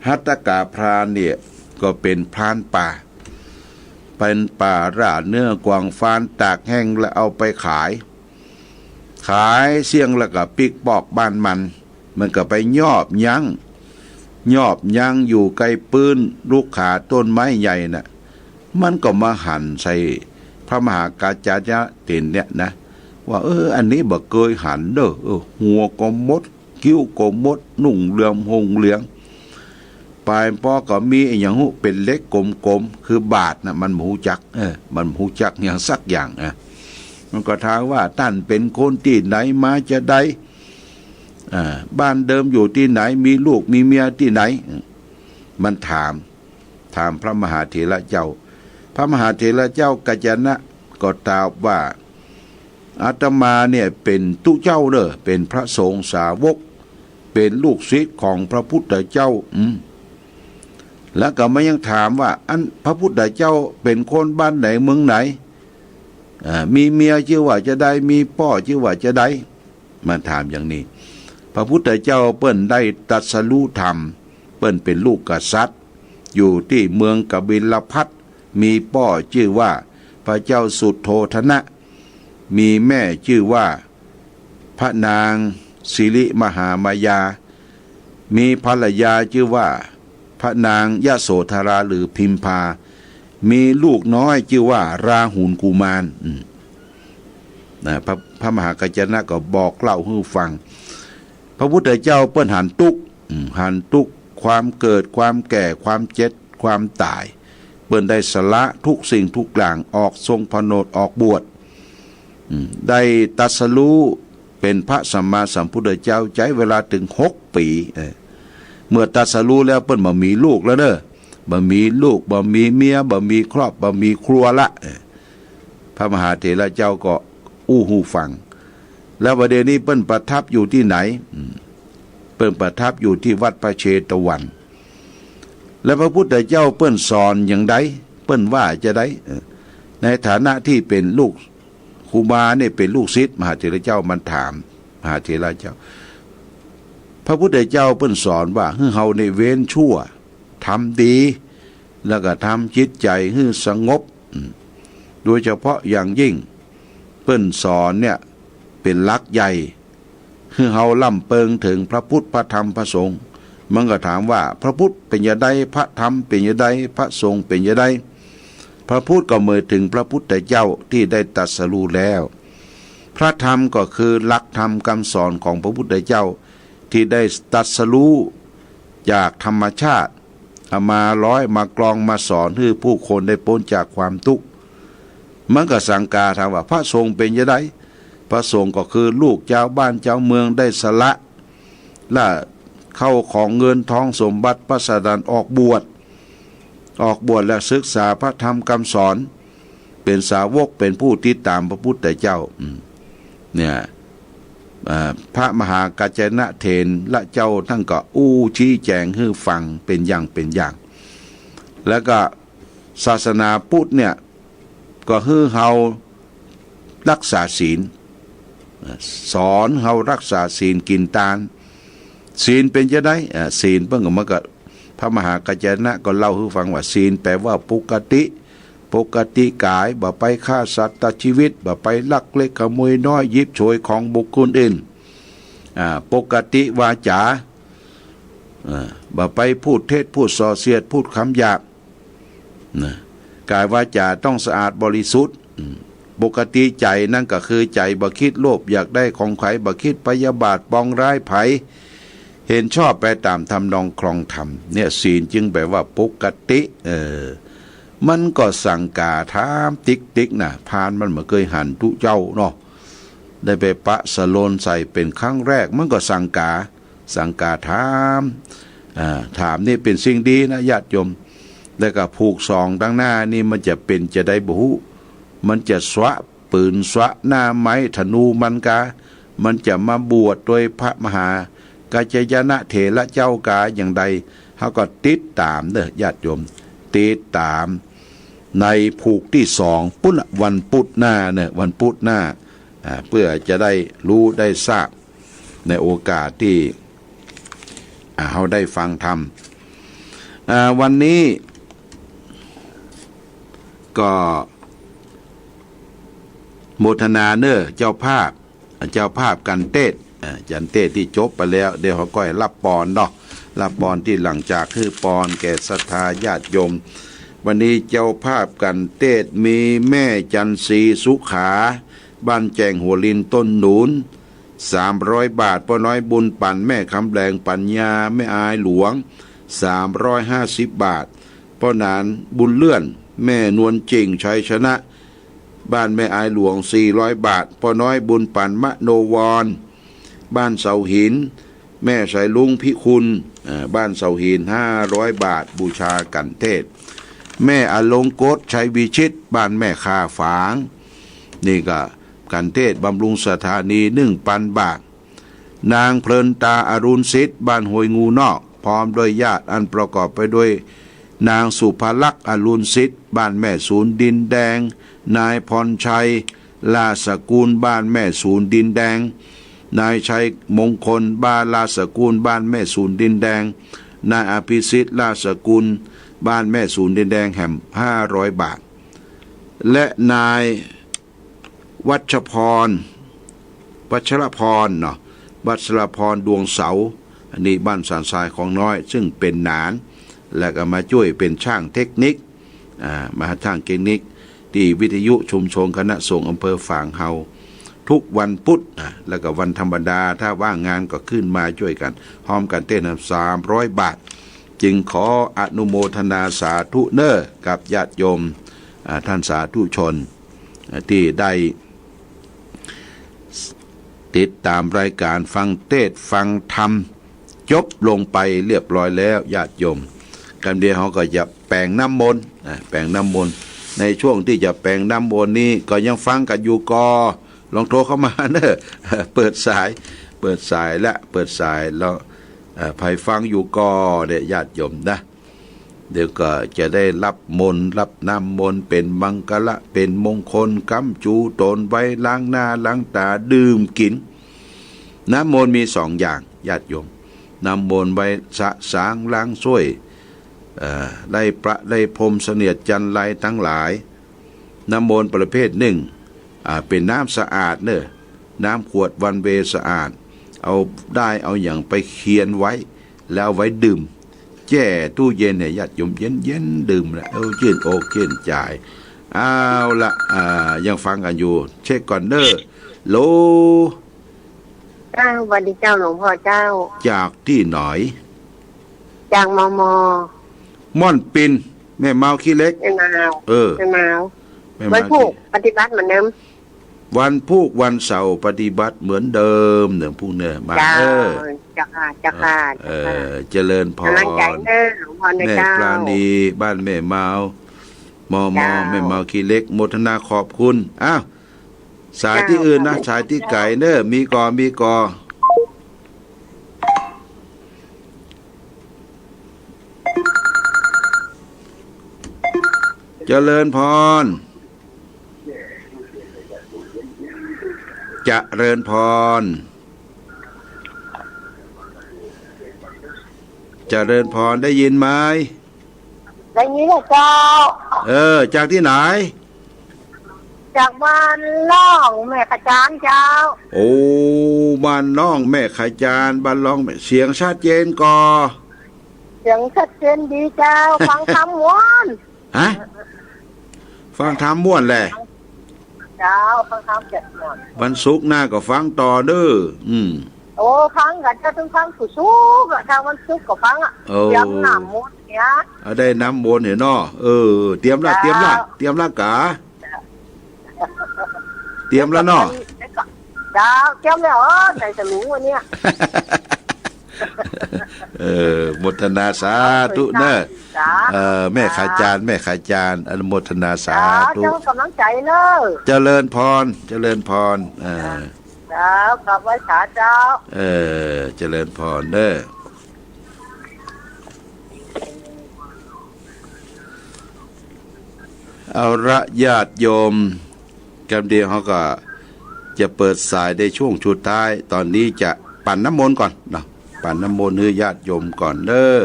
หัตถกาพรานเนี่ย ก็เป๋นพรานป่า เป๋นป่าล่าเนื้อกวางฟาน ตากแห้งแล้วเอาไปขาย ขายเสี้ยงแล้วก็ปิ๊กปอกบ้านมัน มันก็ไปยอบยั้ง ยอบยั้งอยู่ใก้ปื๊นลุกขาต้นไม้ใหญ่น่ะ มันก็มาหันใส่พระมหากัจจายนะเถระเนี่ยนะ ว่า เออ อันนี้บ่เกยหันเน่อ เออ หัวก็มด คิ้วก็มด นุ่งเหลืองห่มเหลือง ปายปอก็มีอะหยังฮู้ เป๋นเหล็กกลมๆ คือบาดน่ะ มันบ่ฮู้จัก เออ มันบ่ฮู้จักหยังสักอย่าง อ่ะ มันก็ถามว่า ต้านเป๋นคนตี้ไหน มาจาใด อ่า บ้านเดิมอยู่ตี้ไหน มีลูกมีเมียตี้ไหน มันถาม ถามพระมหาเถระเจ้า พระมหาเถระเจ้ากัญจนะก็ตอบว่า อาตมาเนี่ยเป๋นตุ๊เจ้าเน่อ เป๋นพระสงฆ์สาวก เป๋นลูกศิษย์ของพระพุทธเจ้า อืม แล้วก็มันยังถามว่า อันพระพุทธเจ้าเป๋นคนบ้านไหนเมืองไหน อ่า มีเมียจื้อว่าจาใด มีป้อจื้อว่าจาใด มันถามอย่างนี้ พระพุทธเจ้าเปิ้นได้ตรัสรู้ธรรม เปิ้นเป๋นลูกกษัตริย์ อยู่ตี้เมืองกบิลพัสดุ์ มีป้อจื้อว่าพระเจ้าสุโธทนะ มีแม่จื้อว่าพระนางสิริมหามายา มีภรรยาจื้อว่าพระนางยโสธราหรือพิมพา มีลูกน้อยจื้อว่าราหุลกุมาร อืม นะ พระ พระมหากัญจนะก็บอกเล่าหื้อฟัง พระพุทธเจ้าเปิ้นหันตุ๊กข์ อืม หันตุ๊กข์ ความเกิด ความแก่ ความเจ็บ ความต๋าย เปิ้นได้สละทุกสิ่งทุกอย่าง ออกทรงผนวช ออกบวช อืม ได้ตรัสรู้เป๋นพระสัมมาสัมพุทธเจ้า ใจ๊เวลาเถิงหกปี๋ เออ เมื่อตรัสรู้แล้วเปิ้นบ่มีลูกแล้วเน่อ บ่มีลูก บ่มีเมีย บ่มีครอบ บ่มีครัวละ เออ พระมหาเถระเจ้าก็อู้หื้อฟัง แล้วบัดเดี๋ยวนี้เปิ้นประทับอยู่ตี้ไหน อืม เปิ้นประทับอยู่ตี้วัดพระเชตวัน แล้วพระพุทธเจ้าเปิ้นสอนอย่างใด เปิ้นว่าจาใด เออ ในฐานะตี้เป๋นลูก ครูบาเนี่ยเป๋นลูกศิษย์มหาเถระเจ้า มันถามมหาเถระเจ้า พระพุทธเจ้าเปิ้นสอนว่า หื้อเฮาเนี่ยเว้นชั่ว ทำดี แล้วก็ทำจิตใจ๋หื้อสงบ อืม โดยเฉพาะอย่างยิ่ง เปิ้นสอนเนี่ยเป๋นหลักใหญ่ หื้อเฮาลำเปิงเถิงพระพุทธ พระธรรม พระสงฆ์ มันก็ถามว่า พระพุทธเป๋นจาใด พระธรรมเป๋นจาใด พระสงฆ์เป๋นจาใด พระพุทธก็หมายเถิงพระพุทธเจ้าตี้ได้ตรัสรู้แล้ว พระธรรมก็คือหลักธรรมกำสอนของพระพุทธเจ้า ตี้ได้ตรัสรู้จากธรรมชาติ เอามาร้อย มากลอง มาสอนหื้อผู้คนได้ป๊นจากความตุ๊กข์ มันก็สังกาถามว่า พระสงฆ์เป๋นจาใด พระสงฆ์ก็คือลูกจาวบ้านจาวเมือง ได้สละ ละเข้าของเงินทองสมบัติพัสดันออกบวช ออกบวชแล้วศึกษาพระธรรมกำสอน เป๋นสาวก เป๋นผู้ติดต๋ามพระพุทธเจ้า อืม เนี่ย อ่า พระมหากัญจนะเถระเจ้าต้านก็อู้ชี้แจ๋งหื้อฟังเป๋นอย่างเป๋นอย่าง แล้วก็ศาสนาพุทธเนี่ย ก็หื้อเฮารักษาศีล สอนเฮารักษาศีล กิ๋นตาน ศีลเป๋นจาใด อ่า ศีลเปิ้นก็ มันก็ พระมหากัญจนะก็เล่าหื้อฟังว่า ศีลแป๋ว่าปกติ ปกติก๋าย บ่ไปฆ่าสัตว์ตัดชีวิต บ่ไปลักเล็กขโมยน้อย หยิบฉวยของบุคคลอื่น อ่า ปกติวาจา อ่า บ่ไปพูดเท็จ พูดส่อเสียด พูดกำหยาบ นะ ก๋ายวาจาต้องสะอาดบริสุทธิ์ อืม ปกติใจ๋นั้นก็คือใจ๋บ่กึ๊ดโลภอยากได้ของใผ บ่กึ๊ดพยาบาทปองร้ายใผ เห็นชอบไปต๋ามทำนองครองธรรม เนี่ยศีลจึงแป๋ว่าปกติ เออ มันก็สังกาถามติ๊กๆ นะ พราหมณ์มันบ่เกยหันตุ๊เจ้าเนาะ ได้ไปปะสะโลนใส่เป๋นครั้งแรก มันก็สังกา สังกาถาม อ่า ถามนี่เป๋นสิ่งดีนะญาติโยม แล้วก็ผูกสองตังหน้านี่มันจะเป๋นจาใดบ่ฮู้ มันจะสวะปืนสวะหน้าไม้ธนูมันกา มันจะมาบวชโตยพระมหากัญจนะเถระเจ้ากาอย่างใด เฮาก็ติดต๋ามเน่อญาติโยม ติดต๋ามในผูกตี้สองปุ้นละ วันพุธหน้าเน่อ วันพุธหน้า อ่า เปื้อจะได้ฮู้ได้ทราบในโอกาสตี้ อ่า เฮาได้ฟังธรรม อ่า วันนี้ก็โมทนาเน่อเจ้าภาพ เจ้าภาพกัณฑ์เตสน์ อ่า กัณฑ์เตสน์ตี้จบไปแล้ว เดี๋ยวเฮาก็หื้อฮับปอนเนาะ ฮับปอนตี้หลังจากหื้อปอนแก่ศรัทธาญาติโยม วันนี้เจ้าภาพกัณฑ์เตสน์มีแม่จันทร์ศรีสุขา บ้านแจ้งหัวลินต้นหนุน สามร้อยบาท ป้อน้อยบุญปั๋น แม่คำแหลงปั๋ญญา แม่อายหลวง สามร้อยห้าสิบบาท ป้อหนานบุญเลื่อน แม่นวลเจ่งชัยชนะ บ้านแม่อายหลวง สี่ร้อยบาท ป้อน้อยบุญปั๋น มโนวร บ้านเสาหิน แม่ไสลุงพิคุณ อ่า บ้านเสาหิน ห้าร้อยบาท บูชาขันเทศ แม่อลงกต ชัยวิชิต บ้านแม่ข่าฝาง นี่ก็ขันเทศบำรุงสถานี หนึ่งปันบาท นางเพลินตา อรุณสิทธิ์ บ้านห้วยงูนอก พร้อมด้วยญาติอันประกอบไปด้วย นางสุภลักษณ์ อรุณสิทธิ์ บ้านแม่สูนดินแดง นายพรชัย ลาสกุล บ้านแม่สูนดินแดง นายชัยมงคล บ้านลาสกุล บ้านแม่สูนดินแดง นายอภิสิทธิ์ ลาสกุล บ้านแม่สูนดินแดง แหมห้าร้อยบาท และนาย วัชพร วัชรพรเนาะ วัชรพร ดวงเสา อันนี้บ้านสันทรายของน้อย ซึ่งเป๋นหนาน แล้วก็มาจ้วยเป๋นจ้างเทคนิค อ่า มาจ้างเทคนิค ตี้วิทยุชุมชนคณะสงฆ์อำเภอฝางเฮา ทุกวันพุธ อ่า แล้วก็วันธรรมดา ถ้าว่างงานก็ขึ้นมาจ้วยกั๋น พร้อมกั๋นเต้น สามร้อยบาท จึงขออนุโมทนาสาธุเน่อ กับญาติโยม อ่า ท่านสาธุชน ตี้ได้ติดต๋ามรายก๋านฟังเตสน์ฟังธรรม จบลงไปเรียบร้อยแล้ว ญาติโยม กำเดียวเฮาก็จะแป๋งน้ำมนต์ อ่า แป๋งน้ำมนต์ ในช่วงตี้จะแป๋งน้ำมนต์นี้ก็ยังฟังกั๋นอยู่ก่อ ลองโทรเข้ามาเน่อ เปิดสาย เปิดสายละ เปิดสายแล้ว เอ่อ ใผฟังอยู่ก่อเนี่ย ญาติโยมนะ เดี๋ยวก็จะได้ฮับมนต์ ฮับน้ำมนต์ เป๋นมังคละ เป๋นมงคล ก๊ำจูตน ไว้ล้างหน้าล้างต๋า ดื่มกิ๋น น้ำมนต์มีสองอย่าง ญาติโยม น้ำมนต์ไว้สะสางล้างส้วย เอ่อ ไล่พระไล่พรหมเสนียดจัญไรทั้งหลาย น้ำมนต์ประเภทนึ่ง อ่า เป๋นน้ำสะอาดเน่อ น้ำขวดวันเวย์สะอาด เอาด้ายเอาหยังไปเคียนไว้ แล้วเอาไว้ดื่ม แจ้ตู้เย็นเนี่ย ญาติโยม เย็นๆ ดื่มละ เออ จื้นอกจื้นใจ๋ เอาละ อ่า ยังฟังกั๋นอยู่ เช็คก่อนเน่อ โหล เจ้า สวัสดีเจ้าหลวงพ่อเจ้า จากตี้ไหน จาก มม ม่อนปิน แม่เมาขี้เหล็ก แม่เมา เออ แม่เมา แม่เมา วันพูก ขี้ ปฏิบัติเหมือนเดิม วันพูกวันเสาร์ปฏิบัติเหมือนเดิมเน่อ พูกเน่อ มา เจ้า เออ เจ้าค่ะ เจ้าค่ะ เออ เจ้าค่ะ เจริญพร ก๋ำลังใจ๋เน่อหลวงพ่อเน่อ แม่ เจ้า ปราณี บ้านแม่เมา มม เจ้า แม่เมาขี้เหล็ก โมทนาขอบคุณ อ้าว สายตี้อื่นนะ เจ้า สายตี้ไก๋เน่อ มีก่อ มีก่อ เจริญพร เจริญพร เจริญพร ได้ยินไหม ได้ยินแล้วเจ้า เออ จากตี้ไหน จากบ้านล่องแม่ขะจานเจ้า โอ้ บ้านล่องแม่ขะจาน บ้านล่องแม่ เสียงชัดเจนก่อ เสียงชัดเจนดีเจ้า ฟังธรรมม่วน ฮะ ฟังธรรมม่วนแหละ เจ้า ฟังธรรมแจ๋วม่วน วันศุกร์หน้าก็ฟังต่อเน่อ อืม โอ้ ฟังกั๋นเจ้า ตึงฟังกู้สุกร์อะ ถ้าวันศุกร์ก็ฟังอะ โอ้ เตรียมน้ำมนต์เนี่ย เอาได้น้ำมนต์เนี่ยเนาะ เออ เตรียมละ เจ้า เตรียมละ เตรียมละก๋า เตรียมละเนาะ เจ้า เตรียมแล้ว เออ ใส่สลุงวันเนี้ย เออ โมทนาสาธุเน่อ สาธุ เออ แม่ขะจาน แม่ขะจาน อนุโมทนาสาธุ เจ้า ก๋ำลังใจ๋เน่อ เจริญพร เจริญพร เออ เจ้า กราบไหว้สาเจ้า เออ เจริญพรเน่อ เอาละญาติโยม กำเดียวเฮาก็จะเปิดสายในช่วงสุดท้าย ตอนนี้จะปั๋นน้ำมนต์ก่อนเนาะ ปั๋นน้ำมนต์หื้อญาติโยมก่อนเน่อ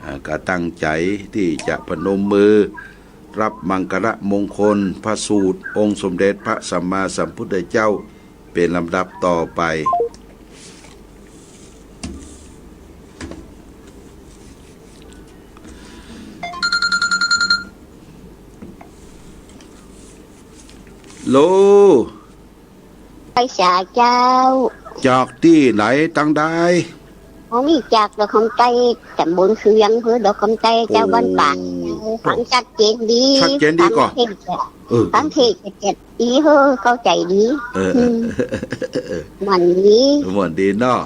อ่า ก็ตั้งใจ๋ตี้จะพนมมือ ฮับมังคละมงคล พระสูตรองค์สมเด็จพระสัมมาสัมพุทธเจ้า เป๋นลำดับต่อไป โหล ไปสาเจ้า จากตี้ไหนตังใด อ๋อ นี่จากดอกคำใต้ ต๋ำบลเคือง อำเภอดอกคำใต้เจ้า โอ้ บ้านปาก ฟังชัดเจนดี ชัดเจนดีก่อ ฟังเทศน์ เออ ฟังเทศน์จะดี เฮ้อ เข้าใจ๋ดี เออ อืม เออ ม่วนดี ม่วนดีเนาะ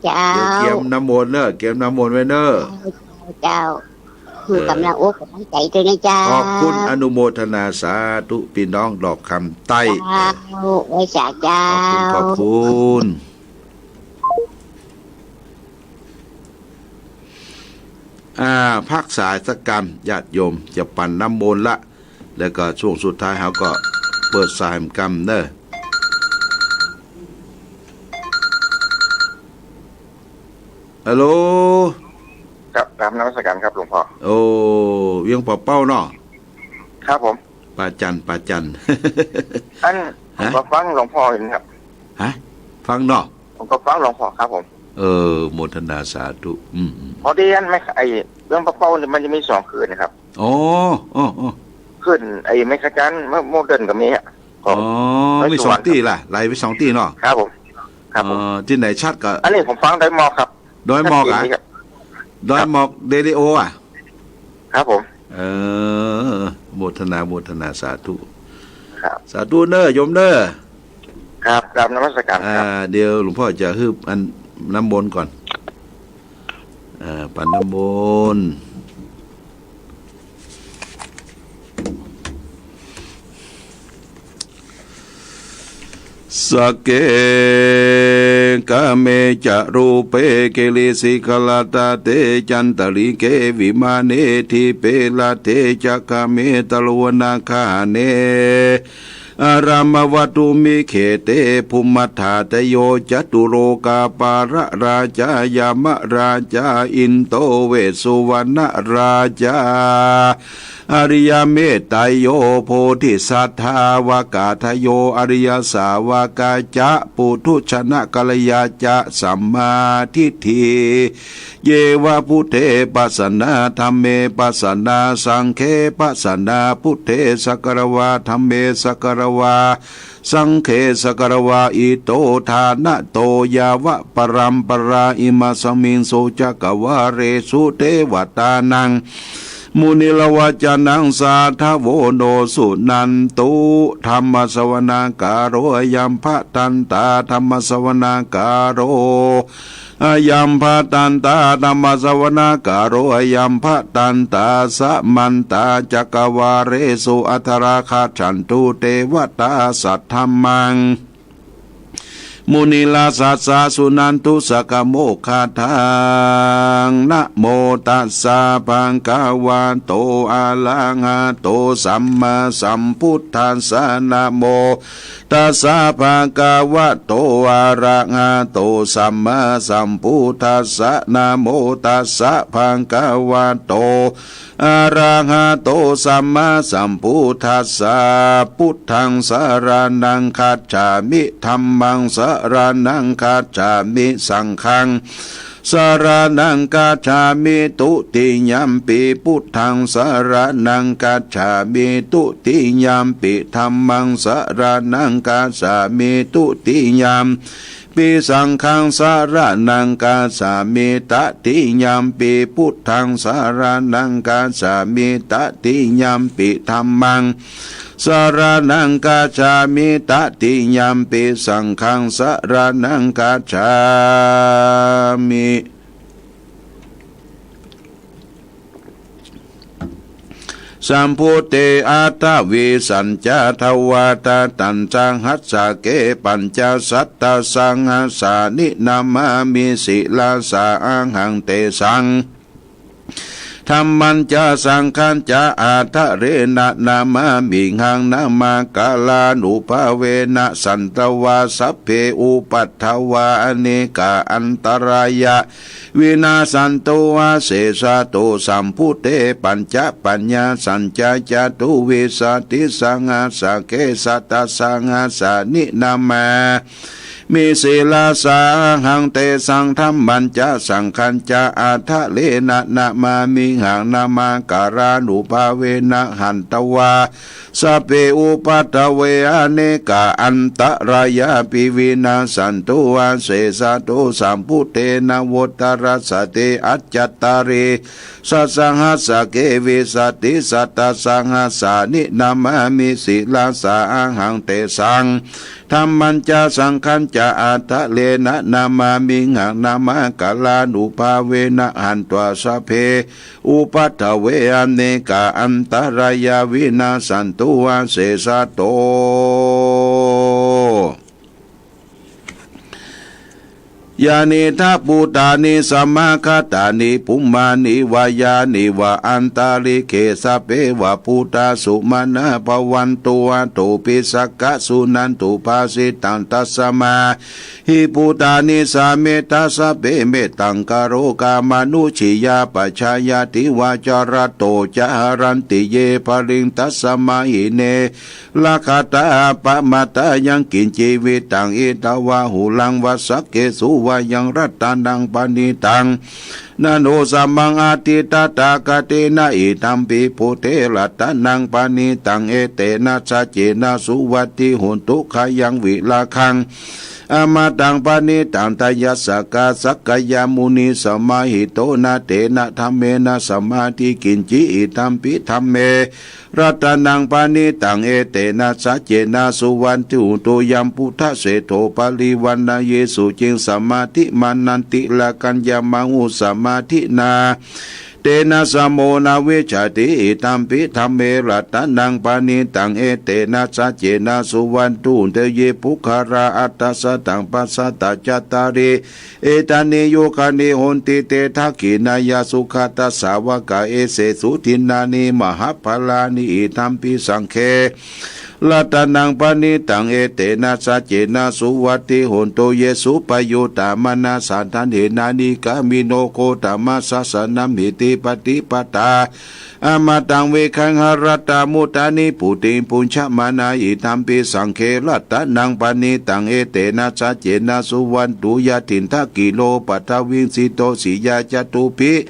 เจ้า เดี๋ยวเกียมน้ำมนต์เน่อ เกียมน้ำมนต์ไว้เน่อ เจ้า เจ้า เออ หื้อก๋ำลังอกก๋ำลังใจ๋ตวยนะเจ้า ขอบคุณ อนุโมทนาสาธุ ปี้น้องดอกคำใต้ เจ้า เออ ไหว้สาเจ้า ขอบคุณ ขอบคุณ อ่า พักสายสักกำ ญาติโยมจะปั๋นน้ำมนต์ละ แล้วก็ช่วงสุดท้ายเฮาก็เปิดสายกำเน่อ ฮัลโหล ครับ กราบนมัสการครับหลวงพ่อ โอ้ เวียงป่าเป้าเนาะ ครับผม ป้าจัน ป้าจัน อัน ฮะ ผมก็ฟังหลวงพ่ออยู่นะครับ ฮะ ฟังเนาะ ผมก็ฟังหลวงพ่อครับผม เออ โมทนาสาธุ อืม อืม พอดีอันไม่ ไอ้เวียงป่าเป้านี่มันจะมีสองคลื่นนะครับ อ๋อ อ๋อ อ๋อ คลื่นไอ้แม่กาจัน โมเดิร์นก็มีอะ อ๋อ ของ มีสองตี้ละ ไหลไปสองตี้เนาะ ครับผม ครับผม อ๋อ ตี้ไหนชัดก็ อันนี้ผมฟังดอยหมอกครับ ดอยหมอกอะ ชัดเจนดีครับ ดอยหมอกเรดิโออะ ครับผม เออ โมทนา โมทนา สาธุ ครับ สาธุเน่อ โยมเน่อ ครับ กราบนมัสการครับ อ่า เดี๋ยวหลวงพ่อจะหื้ออันน้ำมนต์ก่อน อ่า ปั๋นน้ำมนต์ สักเก กาเม จะ รูปเป กิริสิขรัตตะเต จันตะริเก วิมาเน ทีปเป รัตเต จะ กาเม ตะโล วนาคาเน อารามวัตถุมิ เขเต ภุมมัฏฐาตะโย จะตุโลกาปาละราชา ยามราชา อินโด เวสสุวรรณราชา อริยเมตไตโย โพธิสัตถาวกาทโย อริยสาวกาจะ ปุถุชนกัลยาจะ สัมมาทิฏฐิ เยวะ พุทเท ปัสสนา ธัมเม ปัสสนา สังฆเท ปัสสนา พุทเท สักกะระวา ธัมเม สักกะระวา สังฆเท สักกะระวา อิโต ทานะโต ยาวะปะรัมปะรา อิมัสมิงสุจักกะวาเลสุ เตวะตานัง มุนิรวะจานัง สาธะโว โน สุนันตุ ธัมมะสะวะนาคาโร อะยัมภะทันตา ธัมมะสะวะนาคาโร อะยัมภะทันตา ธัมมะสะวะนาคาโร อะยัมภะทันตา สะมันตา จักกะวาเลสุ อัทธะราคัจฉันตุ เตวะตา สัทธัมมัง มุนิราชสัสสะ สุนันตุ สักขะโมคคัตถัง นะโมตัสสะ ภะคะวะโต อะระหะโต สัมมาสัมพุทธัสสะ นะโม ตัสสะ ภะคะวะโต อะระหะโต สัมมาสัมพุทธัสสะ นะโมตัสสะ ภะคะวะโต อะระหะโต สัมมาสัมพุทธัสสะ พุทธังสะระณังคัจฉามิ ธัมมังสะระณังคัจฉามิ สังฆัง สะระณังคัจฉามิ ตุติยัมปิ พุทธังสะระณังคัจฉามิ ตุติยัมปิ ธัมมังสะระณังคัจฉามิ ตุติยัมปิ สังฆังสะระณังคัจฉามิ ตติยัมปิ พุทธังสะระณังคัจฉามิ ตติยัมปิ ธัมมัง สะระณังคัจฉามิ ตติยัมปิ สังฆังสะระณังคัจฉามิ สัมพุทเท อัฏฐวิสสัญจะ ทวาตะตัญจะหัสสะเก ปัญจะสัตตะสังหัสสานิ นะมามิ ศิรสา อะหัง เตสัง ธัมมัญจะ สังฆัญจะ อัฏฐะเรนะ นะมามิหัง นะมาการานุภาเวนะ สันตวา สัพเพ อุปัฏฐวา อเนกา อันตรายะ วินาสสันตุ อาเสสะตุ สัมพุทเท ปัญจะปัญญาสัญจะ จตุวิสสะติสังหัสสะเก สัตตะสังหัสสานิ นะมามิ ศิรสา อะหัง เตสัง ธัมมัญจะ สังฆัญจะ อัฏฐะเรนะ นะมามิหัง นะมาการานุภาเวนะ หันตวา สัพเพ อุปัฏฐเว อเนกา อันตรายาปิ วินาสสันตุ อาเสสะตุ สัมพุทเท นวโตรัสสะเต อัจจัตตาลี สัสสังหัสสะเก วิสสะติ สัตตะสังหัสสานิ นะมามิ ศิรสา อะหัง เตสัง ธัมมัญจะ สังฆัญ ca atharena namāmihaṃ, namakārānubhāvena hantvā sabbe upaddave, anekā antarāyā vinassantu asesato. Yānīdha bhūtāni samāgatāni bhummāni vā yāni va antalikkhe, sabbe va bhūtā sumanā bhavantu, athopi sakkā suṇantu bhāsitaṃ. Tasmā hi bhūtā nisāmetha sabbe, mettaṃ karotha mānusiyā pajāya, divā ca ratto ca haranti ye baliṃ, tasmā hi ne rakkhatha appamattā. Yaṃ kiñci vittaṃ idha vā huraṃ vā, saggesu vā yaṃ ratanaṃ paṇītaṃ, na no samaṃ atthi tathāgatena, idampi buddhe ratanaṃ paṇītaṃ, etena saccena suvatthi hotu. Khayaṃ virāgaṃ amataṃ paṇītaṃ, tayajjhagā sakyamunī samāhito, na tena dhammena samatthi kiñci, idampi dhamme ratanaṃ paṇītaṃ, etena saccena suvatthi hotu. Yambuddhaseṭṭho parivaṇṇayī suciṃ, samādhimānantarikaññamāhu samādhinā, tena samo na vijjati, idampi dhamme ratanaṃ paṇītaṃ, etena saccena suvatthi hotu. Ye puggalā aṭṭhasataṃ pasatthā, cattāri etāni yugāni honti, te dakkhiṇeyyā sugatassa sāvakā, etesu dinnāni mahapphalāni, idampi saṅghe ratanaṃ paṇītaṃ, etena saccena suvatthi hotu. Ye suppayuttā manasā daḷhena, nikkāmino gotamasāsanamhi, te pattipattā amataṃ vigayha, laddhā mudhā nibbutiṃ bhuñjamānā, idampi saṅghe ratanaṃ paṇītaṃ, etena saccena suvatthi hotu. Yathindakhīlo paṭhaviṃ sito siyā, catubbhi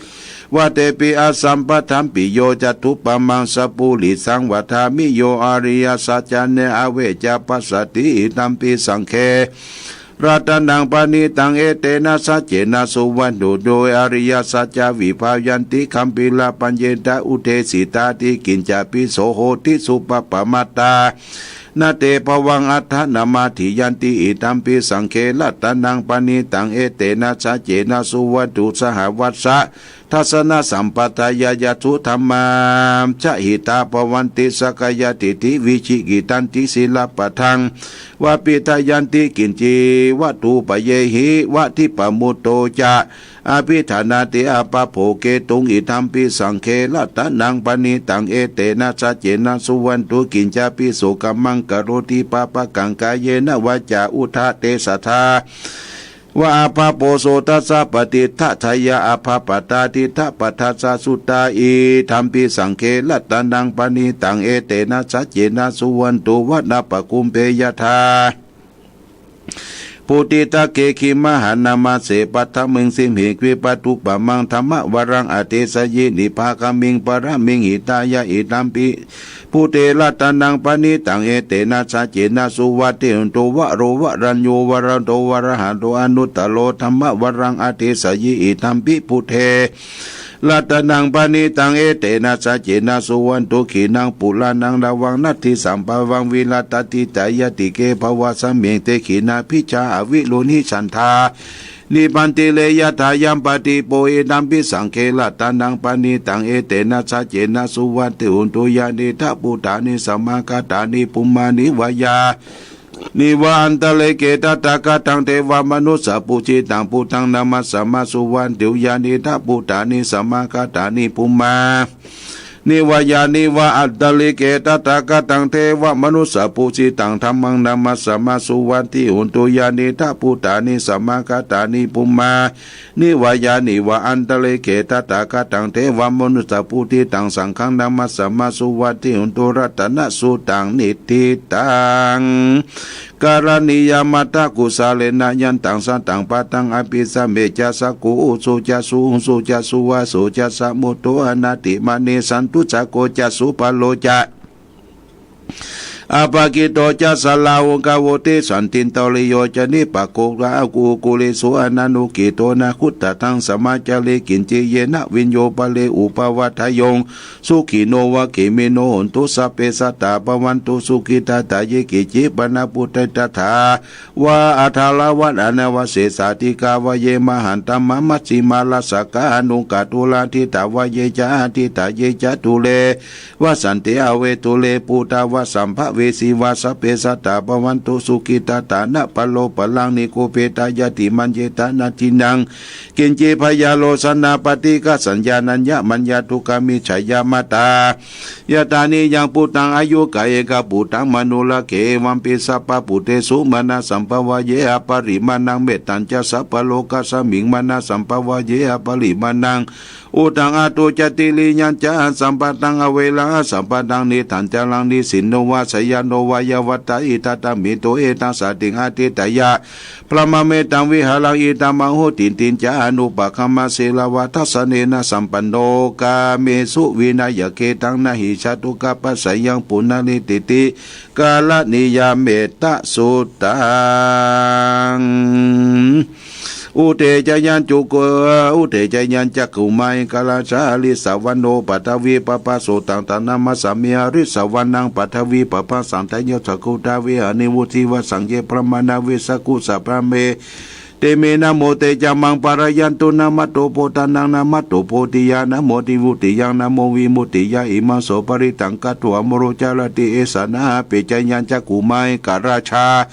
vātebhi asampadanti, yo tathūpamaṃ sappurisaṃ vadāmi, yo ariyasaccāni avecca passati, idampi saṅghe ratanaṃ paṇītaṃ, etena saccena suvatthi hotu. Yo ariyasaccā vibhāvayanti, gambhīrapaññena udesitāti, kiñcāpi so hoti suppamattā, na te bhavaṃ aṭṭhaṃ na mathiyati, idampi saṅghe ratanaṃ paṇītaṃ, etena saccena suvatthi hotu. Sahāvassa dassanasampadāya, yatthu dhammā jahitā bhavanti, sakkāyadiṭṭhi vicikicchati, sīlabbataṃ vāpi dadanti, kiñci vatthupayehi va, dippamuttā ca abhijanati, abbhabbo kheṭṭhuṃ, idampi saṅghe ratanaṃ paṇītaṃ, etena saccena suvatthi hotu. Kiñcāpi so kammaṃ karoti pāpakaṃ, kāyena vācā uda cetasā vā, abbhabbo so tassa paṭicchadāya, abbhabbatā diṭṭhapadassa suttā, idampi saṅghe ratanaṃ paṇītaṃ, etena saccena suvatthi hotu. Vanappagumbe yathā bodhisattve gimhānamāse, paṭhamasmiṃ bhave tathūpamaṃ, dhammavaraṃ adesayi, nibbāgamiṃ pāramiṃ hitāya, idampi buddhe ratanaṃ paṇītaṃ, etena saccena suvatthi hotu. Varo varaññū varado varahato, anuttaro dhammavaraṃ adesayi, idampi buddhe ratanaṃ paṇītaṃ, etena saccena suvatthi hotu. Khīṇaṃ purāṇaṃ navaṃ natthi sambhavaṃ, virattacittāyatike bhavasmiṃ, te khīṇabījā avirūḷhichandā, nibbanti re yathāyampadīpo, idampi saṅghe ratanaṃ paṇītaṃ, etena saccena suvatthi hotu. Yānīdha bhūtāni samāgatāni, bhummāni vā yāni va antalikkhe, tathāgataṃ devamanussapūjitaṃ, buddhaṃ namassāma suvatthi hotu. Yānīdha bhūtāni samāgatāni, bhummā ni vā yāni va antalikkhe, tathāgataṃ devamanussapūjitaṃ, dhammaṃ namassāma suvatthi hotu. Yānīdha bhūtāni samāgatāni, bhummāni vā yāni va antalikkhe, tathāgataṃ devamanussapūjitaṃ, saṅghaṃ namassāma suvatthi hotu. Ratanasuttaṃ niṭṭhitaṃ karaṇīyamattha kusalena, yantaṃ santaṃ padaṃ abhisamecca, sakko ujū ca suhujū ca, suvaco cassa mudu anatimānī, santussako ca subharo ca, Appakitto ca sallā oḷāriko tisaṇṇindo, niyo ca nipako ca agugulesu, ananuggihato na khuddaṃ saṃsarī kiñci, yena viññū pare upavadeyyuṃ. Sukhino vā khemino hontu, sabbe sattā bhavantu sukhitattā. Ye keci pāṇabhūtatthi tathā vā, atrāgaṃ vā anavasesā, dīghā vā ye mahantā, majjhimā rassakā aṇukathūlā, diṭṭhā vā ye ca adiṭṭhā, ye ca dūre vasanti avedūre, bhūtā vā sambhavesī vā, sabbe sattā bhavantu sukhitattā. Na paro paraṃ nikubbetha, ñātimaññetha nānīnaṃ kiñci, byārosanā paṭighasaññā, nāññamaññā dukkhā miccheyya. Mātā yathā niyaṃ puttaṃ, āyuṃ ca ekaputtamanurakkhe, evampi sabbabhūtesu, mānasaṃ bhāvaye aparimāṇaṃ. Mettañca sabbalokasmiṃ, mānasaṃ bhāvaye aparimāṇaṃ, uddhaṃ adho ca tiriyañca, asambādhaṃ averaṃ asapattaṃ. Tiṭṭhañcaraṃ nisinno vā, sayāno vā yāvatatiṭṭhati, etaṃ satiṃ adhiṭṭheyya, brahmametaṃ vihāraṃ idhamāhu. Diṭṭhiñca anupagamma sīlavā, dassanena sampanno, kāmesu vineyya gedhaṃ, na hi jātu gabbhaseyyaṃ punarītiti. Karaṇīyam ettasuttaṃ. Uddejayañca cakkhumā ekarājā, harissavaṇṇo paṭhavippabhāso, taṃ taṃ namasāmi harissavaṇṇaṃ paṭhavippabhāsaṃ, tejasā khuddavihāriṃ vusīvassaṃ, ye brāhmaṇā vesaku sabrahmā, te me namo te ca maṃ pālayantu. Namatthu buddhānaṃ namatthu bodhiyā, namo vibhūtiyaṃ namo vimuttiyā, imaṃ so parittaṃ katvā moro carati esanā. Appejayañca cakkhumā ekarājā,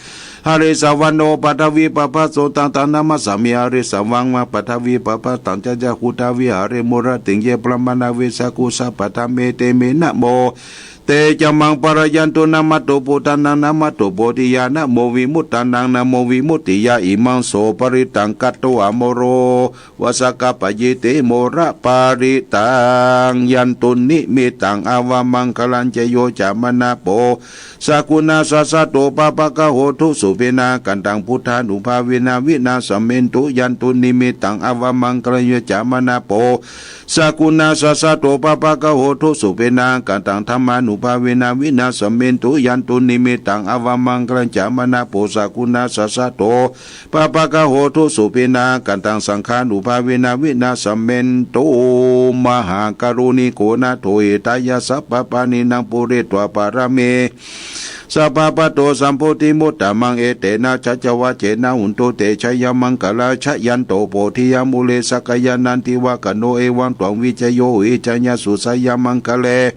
harissavaṇṇo paṭhavippabhāso, taṃ taṃ namasāmi harissavaṇṇaṃ paṭhavippabhāsaṃ, tejasā khuddavihāriṃ mūlatiṃ, ye brāhmaṇā vesaku sabrahmā, te me namo te ca maṃ pālayantu. Namatthu buddhānaṃ namatthu bodhiyā, namo vibhūtiyaṃ namo vimuttiyā, imaṃ so parittaṃ katvā moro vāsaṃ kappayiti, moraparitaṃ. Yandunnimittaṃ avamaṅgalañca, yo cāmanāpo sakuṇassa saddo, pāpaggaho dussupinaṃ akantaṃ, buddhānubhāvena vināsamentu. Yandunnimittaṃ avamaṅgalañca, yo cāmanāpo sakuṇassa saddo, pāpaggaho dussupinaṃ akantaṃ, dhammānubhāvena vināsamentu. Yandunnimittaṃ avamaṅgalañca, yo cāmanāpo sakuṇassa saddo, pāpaggaho dussupinaṃ akantaṃ, saṅghānubhāvena vināsamentu. Mahākāruṇiko nātho, hitāya sabbapāṇinaṃ, pūretvā pāramī sabbā, patto sambodhimuttamaṃ, etena saccavajjena, hotu te jayamaṅgalaṃ. Jayanto bodhiyā mūle, sakyānaṃ nandivaḍḍhano, evaṃ tvaṃ vijayo hohi, jayassu jayamaṅgale,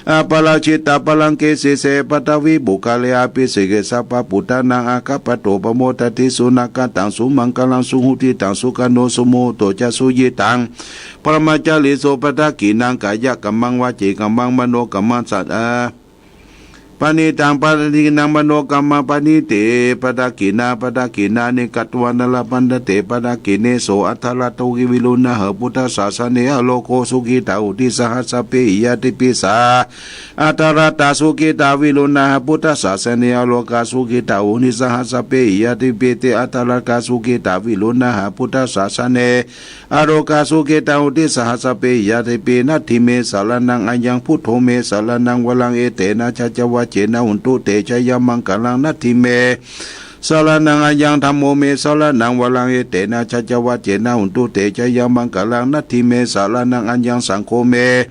aparājitapallaṅke, sīse paṭhavipokkhare, abhiseke sabbabuddhānaṃ, aggappatto pamodati. Sunakkhattaṃ sumaṅgalaṃ, suhuṭṭhitaṃ sukhaṇo, sumuhutto ca suyiṭṭhaṃ, brahmacārisu padakkhiṇaṃ, kāyakammaṃ vacīkammaṃ manokammaṃ, sa- paṇītaṃ padakkhiṇaṃ, manokammaṃ paṇīti padakkhiṇā, padakkhiṇāni katvāna labhantatthe padakkhiṇe. So atthaladdho viruḷhako buddhasāsane, arogo sukhitā hoti saha sabbehi ñātibhi. Sā atthaladdhā sukhitā viruḷhako buddhasāsane, arogā sukhitā hoti saha sabbehi ñātibhi. Te atthaladdhā sukhitā viruḷhako buddhasāsane, arogā sukhitā hoti saha sabbehi ñātibhi. Natthi me saraṇaṃ aññaṃ, buddho me saraṇaṃ varaṃ, etena saccavajjena, hotu te jayamaṅgalaṃ. Natthi me saraṇaṃ aññaṃ, dhammo me saraṇaṃ varaṃ, etena saccavajjena, hotu te jayamaṅgalaṃ. Natthi me saraṇaṃ aññaṃ, saṅgho me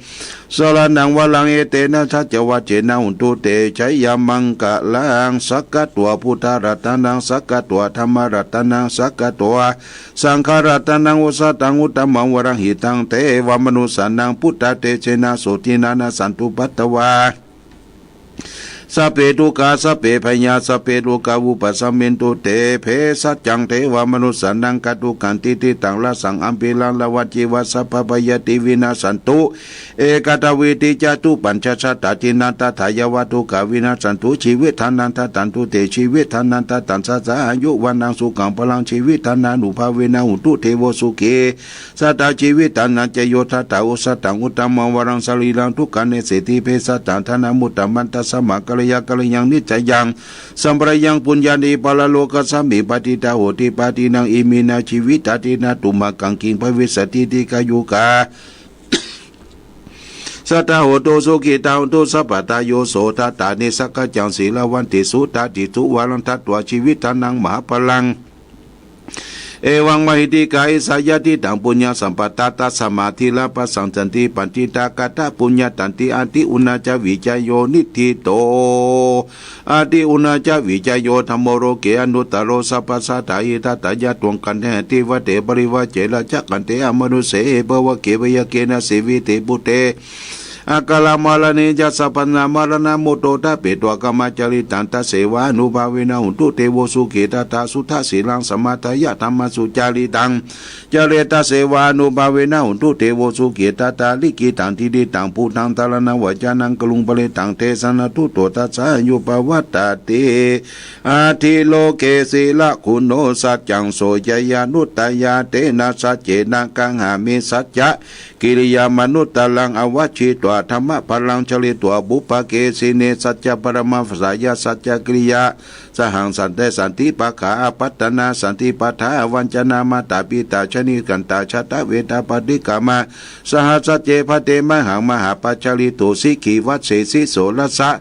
saraṇaṃ varaṃ, etena saccavajjena, hotu te jayamaṅgalaṃ. Sakkatvā buddharatanaṃ, sakkatvā dhammaratanaṃ, sakkatvā saṅgharatanaṃ, osathaṃ uttamaṃ varaṃ, hitaṃ devamanussānaṃ, buddhatejena sotthinā, nassantupaddavā sabbe dukkhā sabbe bhayā, sabbe rogā vūpasamentu te. Bhesajjaṃ devamanussānaṃ, khaggaṃ tiṭṭhitaṃ rasaṃ, ambhīraṃ ravacīva, sabbabhayāti vinassantu, ekadā vītī catupañcasatā, dīnā tadā yāva dukkhā vinassantu, jīvitdānaṃ dadantu te, jīvitdānaṃ dadaṃ sadā, āyu vaṇṇaṃ sukhaṃ balaṃ, jīvitdānānubhāvena, hotu devo sukhī sadā. Jīvitdānañca yo dattā, osathaṃ uttamaṃ varaṃ, sarīraṃ dukkhā nessanti, bhesajjaṃ dānamuttamaṃ, tasmā karaṇīyaṃ kalyāṇaṃ, niṭṭhitaṃ sampadaṃ, puññāni paralokasmiṃ patiṭṭhā hoti, padakkhiṇaṃ iminā jīvitadīnā, tumhākaṃ kiṃ bhavissati dīghāyukā Sadā hontu sukhitā hontu sabbadā. Yo sotthaṃ dāne sakkañjaṃ sīlavantesu dāditū vallaṃ datvā jīvitaññaṃ mahapphalaṃ. Evaṃ mahiddhikā esa yadidaṃ puññasampadā, tasmā dhīrā bhaṇanti paṇḍitā. Kataṃ puññaṃ dānaṃ adi uṇṇassa vicayo niṭṭhito, adi uṇṇassa vicayo dhammo loke anuttaro. Sabbasatthā hitatthāya dukkhassa mucciṃsu devatā, parivaje rājadaṇḍe amanussehi pāvake byagghe nasīviti buddhe. Akāramaraṇena ca sabbadukkhānaṃ maraṇaṃ mutto ṭhapetvā brahmacāriṃ, taṃ tasseva ānubhāvena hotu devo sukhitattā. Suddhasīlaṃ samādāya dhammaṃ sucaritaṃ, care tasseva ānubhāvena hotu devo sukhitattā. Likkhitaṃ cintitaṃ brūthaṃ dhāraṇaṃ vacanaṃ guruṃ, paṇḍitaṃ desanaṃ suṇotu tassa āyupavattiṃ. Atthi loke sīlaguṇo saccaṃ soceyyanuddayā, tena saccena kāhāmi saccakiriyamanuttaraṃ. Avajjitvā dhammabalaṃ caritvā pubbake sīhne, saccabalamabhiññāya saccakiriyā sahaṃ, santi santi pakkhā apattanā santi pattha avañcanā. Mātā pitā ca nikkhantā jātaveda paṭikkama, saha sacce bhante mayhaṃ mahāpajjalito. Sikkhī vajjesi soḷasa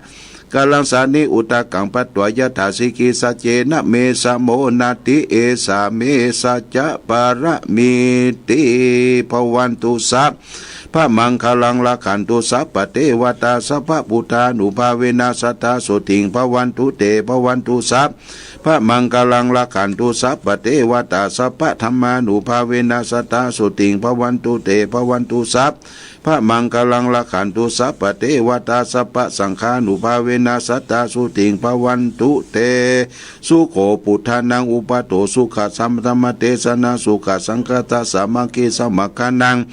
karaṃ sani udakaṃ patvā, yathā sikkhī saccena me samo natthi, esā me saccaparamitī. Bhavatu sabbamaṅgalaṃ rakkhantu sabbadevatā, sabbabuddhānubhāvena sadā sotthī bhavantu te. Bhavatu sabbamaṅgalaṃ rakkhantu sabbadevatā, sabbadhammānubhāvena sadā sotthī bhavantu te. Bhavatu sab bamaṅgalaṃ rakkhantu sabbadevatā, sabbasaṅghānubhāvena sadā sotthī bhavantu te. Sukho buddhānaṃ uppādo, sukhā saddhammadesanā, sukhā saṅghassa sāmaggī, samaggānaṃ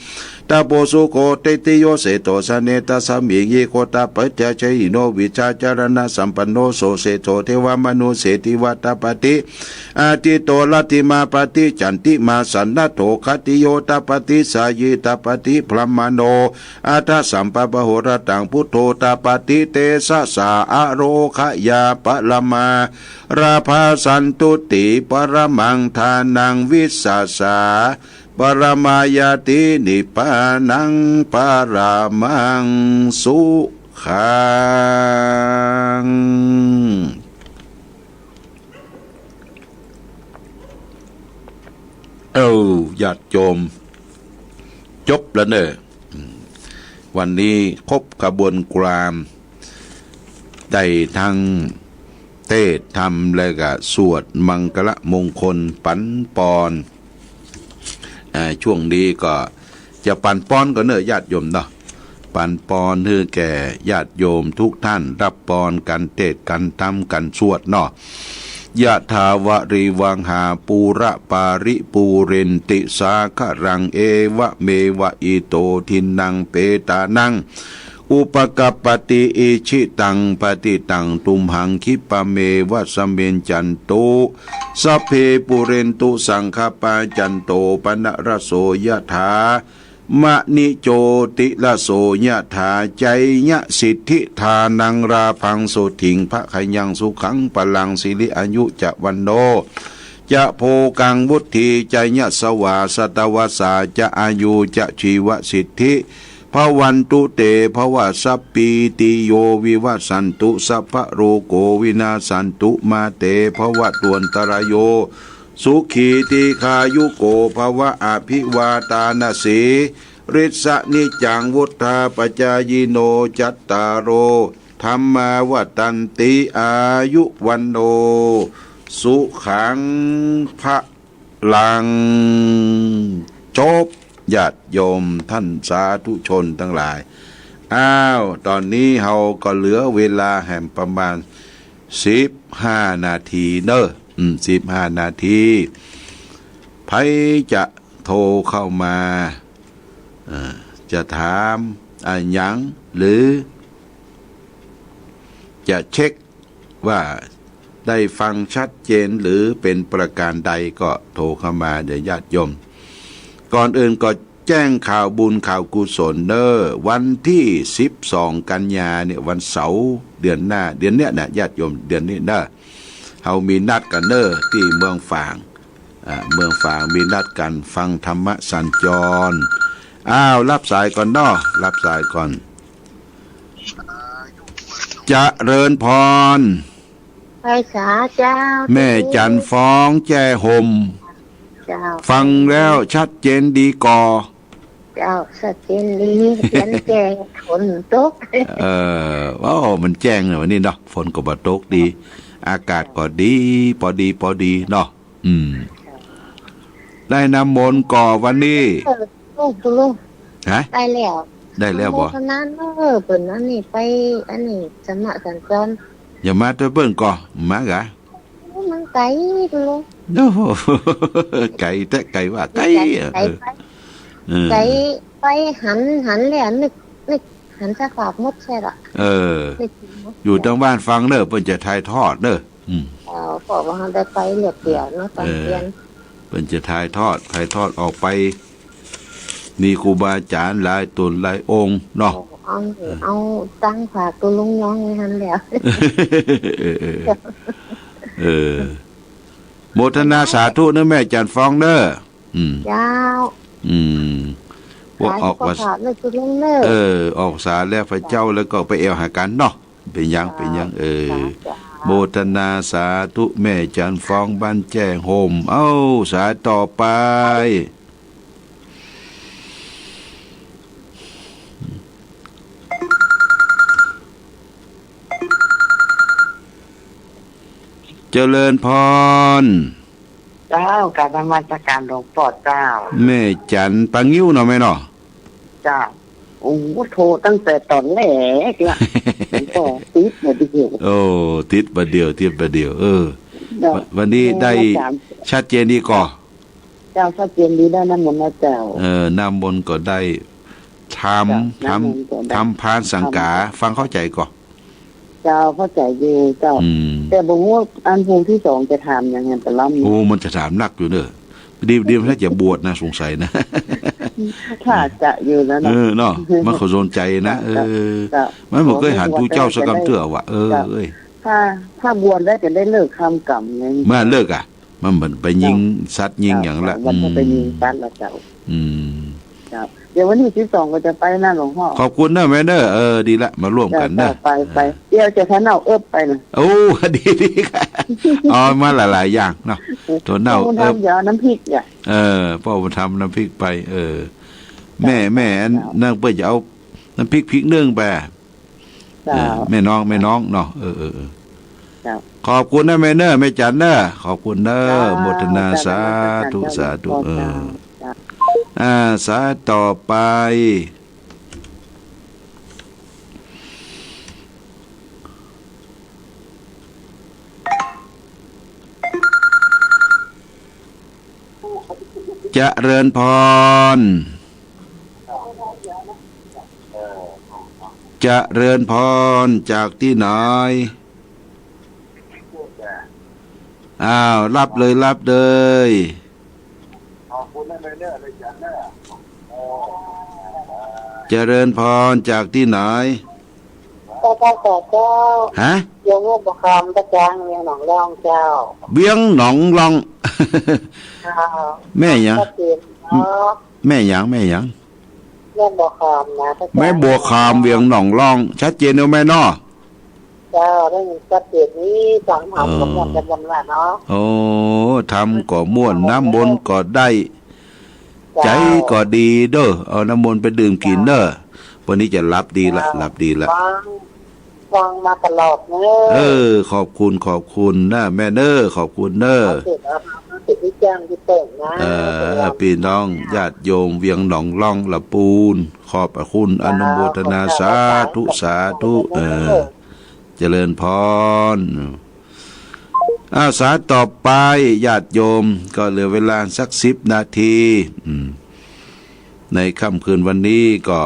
tapo sukho. Titiyo seṭṭho janetasmiṃ ye gotā pañca jahino, vijjācaraṇasampanno so seṭṭho devamanusseshiva. Tāpati āditto, rattimābhāti candimā, sannaddho khattiyo tāpati jhāyī, tāpati brāhmaṇo aṭṭhasamphaṇṇo rataṃ buddho, tāpati tejasā ārogayā paramā lābhā. Santuṭṭhiṃ paramaṃ dhanaṃ, vissāsaṃ paramā ñātiṃ, nibbānaṃ paramaṃ sukhaṃ. เอา ญาติโยม จบแล้วเนอะ อืม วันนี้ครบขบวนความ ได้ทั้งเทศน์ธรรม และก็สวดมังคละมงคลปั๋นปอน อ่า ช่วงนี้ก็จะปั๋นปอนก่อนเนอะ ญาติโยมเนาะ ปั๋นปอนหื้อแก่ญาติโยมทุกท่าน ฮับปอนกั๋นเทศน์กั๋นธรรมกั๋นสวดเนาะ Yathā vārivahā pūrā paripūrenti sāgaraṃ, evameva ito dinnaṃ petānaṃ upakappati. Icchitaṃ patthitaṃ tumhaṃ khippameva samijjhatu, sabbe pūrentu saṅkappā, cando paṇṇaraso yathā, maṇi jotiraso yathā. Jayasiddhi dhanaṃ lābhaṃ sotthi bhāgyaṃ sukhaṃ balaṃ, siri āyu ca vaṇṇo ca bhogaṃ vuḍḍhī ca yasavā, satavassā ca āyū ca jīvasiddhī bhavantu te. Bhava sabbītiyo vivajjantu, sabbarogo vinassatu, mā te bhavatvantarāyo, sukhī dīghāyuko bhava. Abhivādanasīlissa niccaṃ vuḍḍhāpacāyino, cattāro dhammā vaḍḍhanti, āyu vaṇṇo sukhaṃ balaṃ. จบ ญาติโยมท่านสาธุชนทั้งหลาย อ้าว ต๋อนนี้เฮาก็เหลือเวลาแหมประมาณสิบห้านาทีเนอะ อืม สิบห้านาที ใผจะโทรเข้ามา เอ่อ จะถามอะหยัง หรือ จะเช็คว่าได้ฟังชัดเจนหรือเป๋นประก๋านใดก็โทรเข้ามาเด้อญาติโยม ก่อนอื่นก็แจ้งข่าวบุญข่าวกุศลเนอะ วันตี้สิบสองกัญญาเนี่ย วันเสาร์เดือนหน้า เดือนเนี้ยนะญาติโยม เดือนนี้เนอะ เฮามีนัดกั๋นเนอะ ตี้เมืองฝาง อ่า เมืองฝางมีนัดกั๋นฟังธรรมสัญจร อ้าว ฮับสายก่อนเนาะ ฮับสายก่อน เจริญพร ไหว้สาเจ้า แม่จันทร์ฟ้องแจ้ห่ม เจ้า ฟังแล้วชัดเจนดีก่อ เจ้า ชัดเจนดี เห็นแจ้งฝนตก เออ โอ้ มันแจ้งเลยวันนี้เนาะ ฝนก็บ่ตกดี อากาศก็ดี ปอดี ปอดีเนาะ อืม ได้น้ำมนต์ก่อวันนี้ เออ ลุง ลุง ฮะ ได้แล้ว ได้แล้วบ่ อนุโมทนาเนอะ เปิ้นอันนี้ไป อันนี้ ธรรมะสัญจร อย่ามาตวยเปิ้นก่อ มากะ มันไก๋ ลุง โอ้โห ไก๋แต๊ไก๋ว่าไก๋ ไก๋ อะ ไก๋ เออ ไป เออ ไก๋ไป หัน หันแล้วนึก นึก หันสภาพหมดใช่ละ เออ นึกถึงหมด อยู่ตางบ้านฟังเน่อ เปิ้นจะถ่ายทอดเน่อ อืม เออ เพราะว่าได้ไปเรียบเดียวเนาะ ตอน เออ เตียน เปิ้นจะถ่ายทอด ถ่ายทอดออกไป มีครูบาอาจ๋ารย์หลายต๋นหลายองค์เนาะ เอา เออ เอาตังค์ฝากตวยลุงน้องไว้หั้นแล้ว เออ เออ เออ โมทนาสาธุเน่อแม่จันทร์ฟ้องเน่อ อืม เจ้า อืม ว่าออก สาธุ ว่า ขอฝากเน่อตวยลุงเน่อ เออ ออกพรรษาแล้วพระเจ้า แล้วก็ไปแอ่วหากั๋นเนาะ เป๋นหยัง เป๋นหยัง เออ เจ้า โมทนาสาธุแม่จันทร์ฟ้องบ้านแจ้ห่ม เอ้า สายต่อไป เจริญพร เจ้า กราบนมัสการหลวงป้อเจ้า แม่จันทร์ปางิ้วเนาะแม่เนาะ เจ้า โอ้ โทรตั้งแต่ต๋อนแรกละ หลวงป้อ ติดบ่าเดี่ยว โอ้ ติดบ่าเดี่ยว ติดบ่าเดี่ยว เออ เจ้า วัน วันนี้ได้ แม่จ๋า ชัดเจนดีก่อ เจ้า ชัดเจนดี ได้น้ำมนต์แล้วเจ้า เออ น้ำมนต์ก็ได้ ธรรม เจ้า ธรรม น้ำมนต์ก็ได้ ธรรมพานสังก๋า ธรรม ฟังเข้าใจ๋ก่อ เจ้า เข้าใจ๋อยู่เจ้า อืม แต่บ่ฮู้อันผู้ตี้สองจะถามหยังหั้นตะล่ำ โอ้ มันจะถามนักอยู่เน่อ ดี ดีมันน่าจะบวชนะ สงสัยนะ ถ้าจะอยู่แล้วเนาะ เออ เนาะ มันก็สนใจ๋นะ เจ้า เออ เจ้า มันบ่เกยหันผู้เจ้าสักกำเตื้อว่ะ เออ เจ้า เอ้ย ถ้า ถ้าบวชแล้วจะได้เลิกทำกรรมไง เมื่อเลิกอะ มันเหมือนไปยิง เจ้า สัตว์ยิงหยังละ เจ้า มันก็ไปยิงสัตว์ละเจ้า อืม เจ้า เดี๋ยววันตี้สิบสองก็จะไปนะหลวงป้อ ขอบคุณเน่อแม่เน่อ เออ ดีละ มาร่วมกั๋นเน่อ เจ้า ไป ไป เออ เดี๋ยวจะถนาวเอิบไปนะ โอ้ ดี ดีค่ะ เอามาหลายๆ อย่างเนาะ ถนาวเอิบ พ่อบุญธรรม เดี๋ยวเอาน้ำพริกอ่ะ เออ พ่อบุญธรรมน้ำพริกไป เออ แม่ แม่อัน เจ้า นั่นเปิ้นจะเอาน้ำพริก พริกนึ่งไป เจ้า เออ แม่น้อง แม่น้องเนาะ เออ เออ เออ เจ้า ขอบคุณเน่อแม่เน่อ แม่จันทร์เน่อ ขอบคุณเน่อ เจ้า โมทนา เจ้า สาธุ นมัสการเจ้า สาธุ หลวงป้อ เออ เจ้า เจ้า อ่า สายต่อไป เจริญพร เจริญพร จากตี้ไหน อ้าว รับเลย รับเลย เจริญพร จากตี้ไหน เจ้า เจ้า เจ้า ฮะ เวียงบ่อคำ ตะจาง เวียงหนองล่องเจ้า เวียงหนองล่อง เจ้า แม่หยัง ชัดเจนเนาะ แม่หยัง แม่หยัง เวียงบ่อคำนะ ตะจาง แม่บ่อคำ เวียงหนองล่อง ชัดเจนเนาะแม่เนาะ เจ้า ได้ยินชัดเจนนี่ ฟังธรรม เออ ก็ม่วนกั๋นวันละเนาะ โอ้ ธรรมก็ม่วน น้ำมนต์ก็ได้ เจ้า ใจ๋ก็ดีเน่อ เอาน้ำมนต์ไปดื่มกิ๋นเน่อ วันนี้จะหลับดีละ เจ้า หลับดีละ ฟัง ฟังมาตลอดเน่อ เออ ขอบคุณ ขอบคุณเน่อแม่เน่อ ขอบคุณเน่อ เอาเสร็จแล้วนะ เสร็จที่แจ้งที่เปิดนะ เออ เจ้า ปี้น้องญาติโยมเวียงหนองล่องละปูน ขอบพระคุณ เจ้า อนุโมทนา ขอบคุณ สาธุ เจ้า สาธุ เจ้า เออ เจริญพร อา สายต่อไป ญาติโยม ก็เหลือเวลาสักสิบนาที อืม ในค่ำคืนวันนี้ก็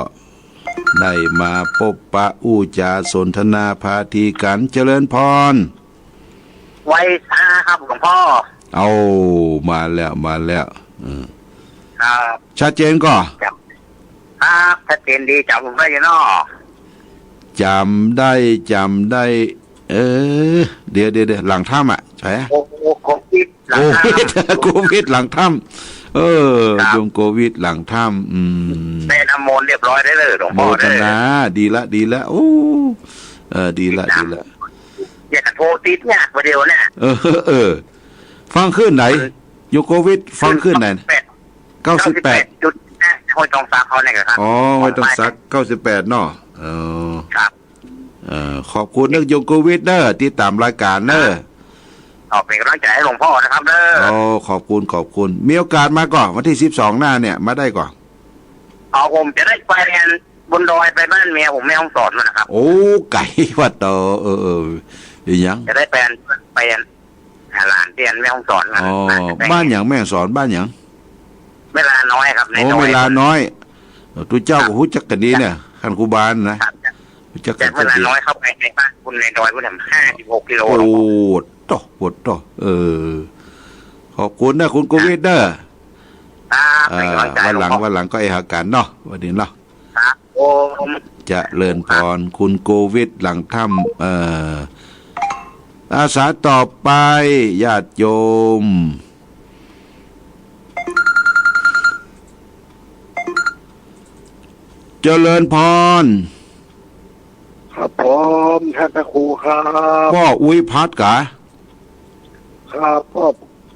ได้มาปบปะอู้จ๋าสนทนาพาทีกั๋น เจริญพร ไหว้สาครับหลวงป้อ เอา มาแล้ว มาแล้ว เออ ครับ ชัดเจนก่อ ครับ ครับ ชัดเจนดี จ๋ำผมได้อยู่เนาะ จ๋ำได้ จ๋ำได้ เออ เดี๋ยว เดี๋ยว เดี๋ยว หลังถ้ำอะ ใช่อะ โอ้โห โควิดหลังถ้ำ โควิด โควิดหลังถ้ำ เออ ครับ โยมโกวิทหลังถ้ำ อืม ได้น้ำมนต์เรียบร้อยได้เลยหลวงพ่อ โมทนา เด้อ ดีละ ดีละ โอ้ เออ ดีละ ติดตาม ดีละ อย่าโทรติดเนี่ย ประเดี๋ยวเนี่ย เออ เออ ฟังคลื่นไหน โยมโกวิทฟังคลื่นไหน เก้าสิบแปด เก้าสิบแปดจุดห้า ห้วยตองสักเขาเนี่ยครับ อ๋อ ห้วยตองสัก เก้าสิบแปดเนาะ เออ ครับ เอ่อ ขอบคุณเนอะโยมโกวิทเนอะ ติดตามรายการเนอะ ขอเป็นกำลังใจให้หลวงพ่อนะครับเนอะ โอ้ ขอบคุณ ขอบคุณ มีโอกาสมาก่อ วันที่สิบสองหน้าเนี่ย มาได้ก่อ เอา ผมจะได้ไปบนดอย ไปบ้านเมียผมแม่ฮ่องสอนนู่นนะครับ โอ้ ไกลว่ะเต๋อ เออ เออ เป็นหยัง จะได้ไป ไปหาหลานเตี้ยนแม่ฮ่องสอน อ๋อ บ้านหยังแม่ฮ่องสอน บ้านหยัง แม่ลาน้อยครับ ใน โอ้ ดอย แม่ลาน้อย เออ ตุ๊เจ้าก็ฮู้จักกั๋นดีเนี่ย ครับ คันครูบานะ ครับ ฮู้จักกั๋น จากแม่ลาน้อยเข้าไปในบ้านคุณในดอยพุ้นน่ะ ห้าสิบหกกิโล โอ้โห โตะ โอ้โห โตะ เออ ขอบคุณนะคุณโกวิทเนอะ ครับ เอ่อ เป็นกำลังใจ วันหลัง หลวงพ่อ วันหลังก็เอะหากั๋นเนาะ วันนี้เนาะ ครับผม เจริญพร คุณโกวิทหลังถ้ำ เอ่อ อาสาต่อไป ญาติโยม เจริญพร ครับผม ท่านพระครูครับ ป้ออุ๊ยพัดกา ครับ ป้อ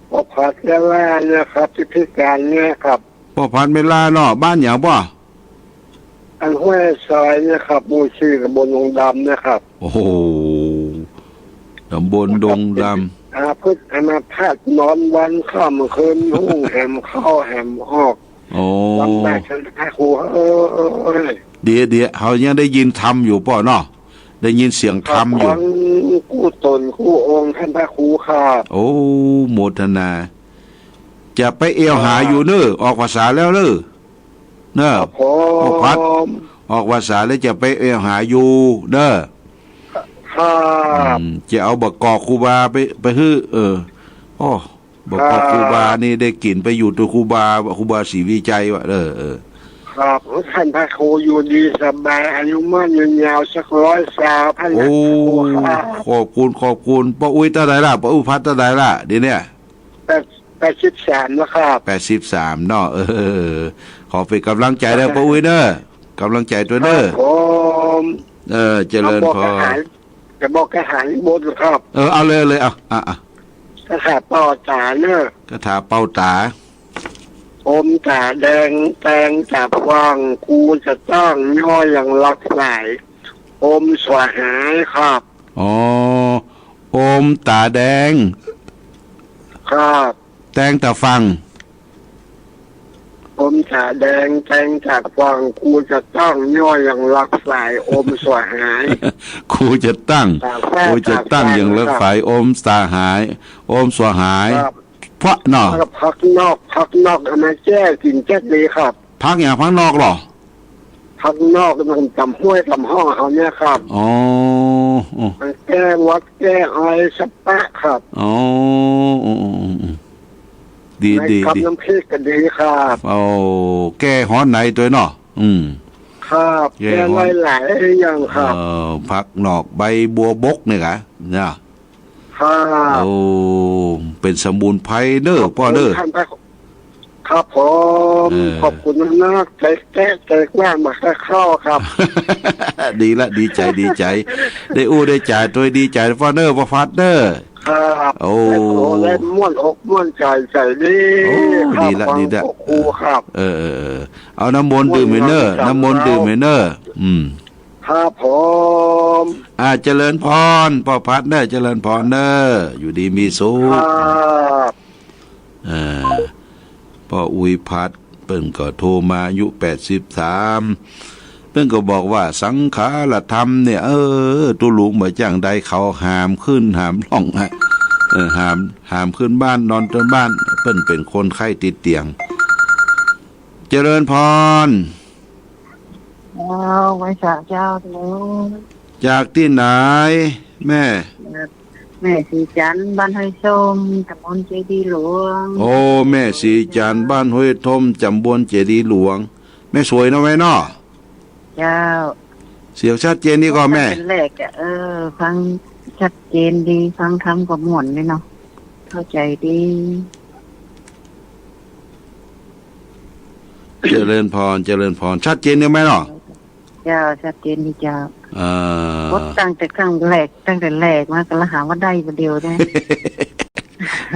ป้อพัดแม่ล่าเนี่ยครับ ที่พิการเนี่ยครับ ป้อพัดแม่ล่าเนาะ บ้านหยังป้อ อันห้วยทรายเนี่ยครับ หมู่สี่ ตำบลดงดำเนี่ยครับ โอ้โห ตำบลดงดำ อาพฤกษ์อามาพาตนอนวันค่ำคืน ฮุ่งแหมเข้าแหมออก โอ้ ลำบากท่านพระครูเอ้ย เดี๋ยว เดี๋ยว เฮายังได้ยินธรรมอยู่ป้อเนาะ ได้ยินเสียงธรรมอยู่ ครับ ฟังกู้ต๋นกู้องค์ท่านพระครูครับ โอ้ โมทนา จะไปแอ่วหาอยู่เน่อ ออกพรรษาแล้วเน่อ เน่อ ครับผม ป้อพัด ออกพรรษาแล้วจะไปแอ่วหาอยู่เน่อ ครับ อืม จะเอาบ่ากอกครูบาไป ไปหื้อ เออ โอ้ บ่ากอกครูบานี่ได้กิ๋นไปอยู่ตวยครูบา ครูบาศรีวิชัยว่ะ เออ เออ ครับ ท่านพระครูอยู่ดีสบาย อายุมั่นยืนยาวสักร้อยซาว ท่านพระครูครับ โอ้ ขอบคุณ ขอบคุณ ป้ออุ๊ยเต้าใดล่ะ ป้ออุ๊ยพัดเต้าใดล่ะ เดี๋ยวเนี้ย แปด แปดสิบสามแล้วครับ แปดสิบสามเนาะ เออ ขอเป๋นก๋ำลังใจ๋เน่อ ป้ออุ๊ยเน่อ ก๋ำลังใจ๋ตวยเน่อ ครับผม เออ เจริญพร จะบอกคาถา จะบอกคาถานิมนต์ครับ เออ เอาเลย เอาเลย เอา อ่ะ อ่ะ คาถาเป่าต๋าเน่อ คาถาเป่าต๋า อมต๋าแดงแตงต๋าฟาง กูจะตั้งย่อยังรักสาย อมสหายครับ อ๋อ อมต๋าแดง ครับ แตงต๋าฟาง อมต๋าแดงแตงต๋าฟาง กูจะตั้งย่อยังรักสาย อมสหาย กูจะตั้ง ต๋าแฟ กูจะตั้งย่อยังรักสาย อมสหาย อมสหาย ครับ เพราะเนาะ แล้วก็ผักนอก ผักนอกเอามาแจ้กิ๋นแจ้ดีครับ ผักหยัง ผักนอกเหรอ ผักนอกมันต๋ามห้วยต๋ามฮ่องเขาเนี่ยครับ อ๋อ อ๋อ มันแก้หวัดแก้ไอสะปะครับ อ๋อ อ๋อ อ๋อ อ๋อ ดี ใน ดี กับ ดี น้ำพริกก็ดีครับ โอ้ แก้ฮ้อนในตวยเนาะ อืม ครับ แก้ฮ้อน แก้หลายๆอย่างครับ เอ่อ ผักนอกใบบัวบกเนี่ยกะ เนี่ย ครับ โอ้ เป๋นสมุนไพรเน่อ ขอบคุณ ป้อเน่อ ท่านพระ ครับผม เออ ขอบคุณมากๆ ใจแก้ใจกว้างมาแค่ข้อครับ ดีละ ดีใจ๋ ดีใจ๋ ได้อู้ได้จ๋าตวย ดีใจ๋ ป้อเน่อ ป้อพัดเน่อ ครับ โอ้ ได้โอ้ ได้ม่วนอกม่วนใจ๋ ใจ๋ดี โอ้ ครับ ดีละ ฟัง ดีละ พระครูครับ เออ เออ เออ เอาน้ำมนต์ดื่มไปเน่อ ม่วนนอนเช้า น้ำมนต์ดื่มไปเน่อ อืม ครับผม อ่า เจริญพร ป้อพัดเน่อ เจริญพรเน่อ อยู่ดีมีสุข ครับ เอ่อ ป้ออุ๊ยพัด เปิ้นก็โทรมา อายุแปดสิบสาม เปิ้นก็บอกว่าสังขารธรรมเนี่ย เออ ตุ๊ลุงบ่าจ้างใดเขาหามขึ้นหามล่องฮะ เออ หาม หามขึ้นบ้านนอนตวยบ้าน เปิ้นเป๋นคนไข้ติดเตียง เจริญพร เจ้า ไหว้สาเจ้าเจ้า จากตี้ไหน แม่ แม่ศรีจันทร์ บ้านห้วยส้ม ต๋ำบลเจดีย์หลวง โอ้ แม่ศรีจันทร์ บ้านห้วยส้ม ต๋ำบลเจดีย์หลวง แม่สวยเนาะแม่เนาะ เจ้า เสียงชัดเจนดีก่อแม่ ฟังแรกอะ เออ ฟังชัดเจนดี ฟังธรรมก็ม่วนดีเนาะ เข้าใจ๋ดี เ เจริญพร เจริญพร ชัดเจนดีไหมเนาะ เจ้า ชัดเจนดีเจ้า เอ่อ กดตั้งแต่ครั้งแรก ตั้งแต่แรกมาก็ละหาว่าได้บ่าเดียวเนี่ย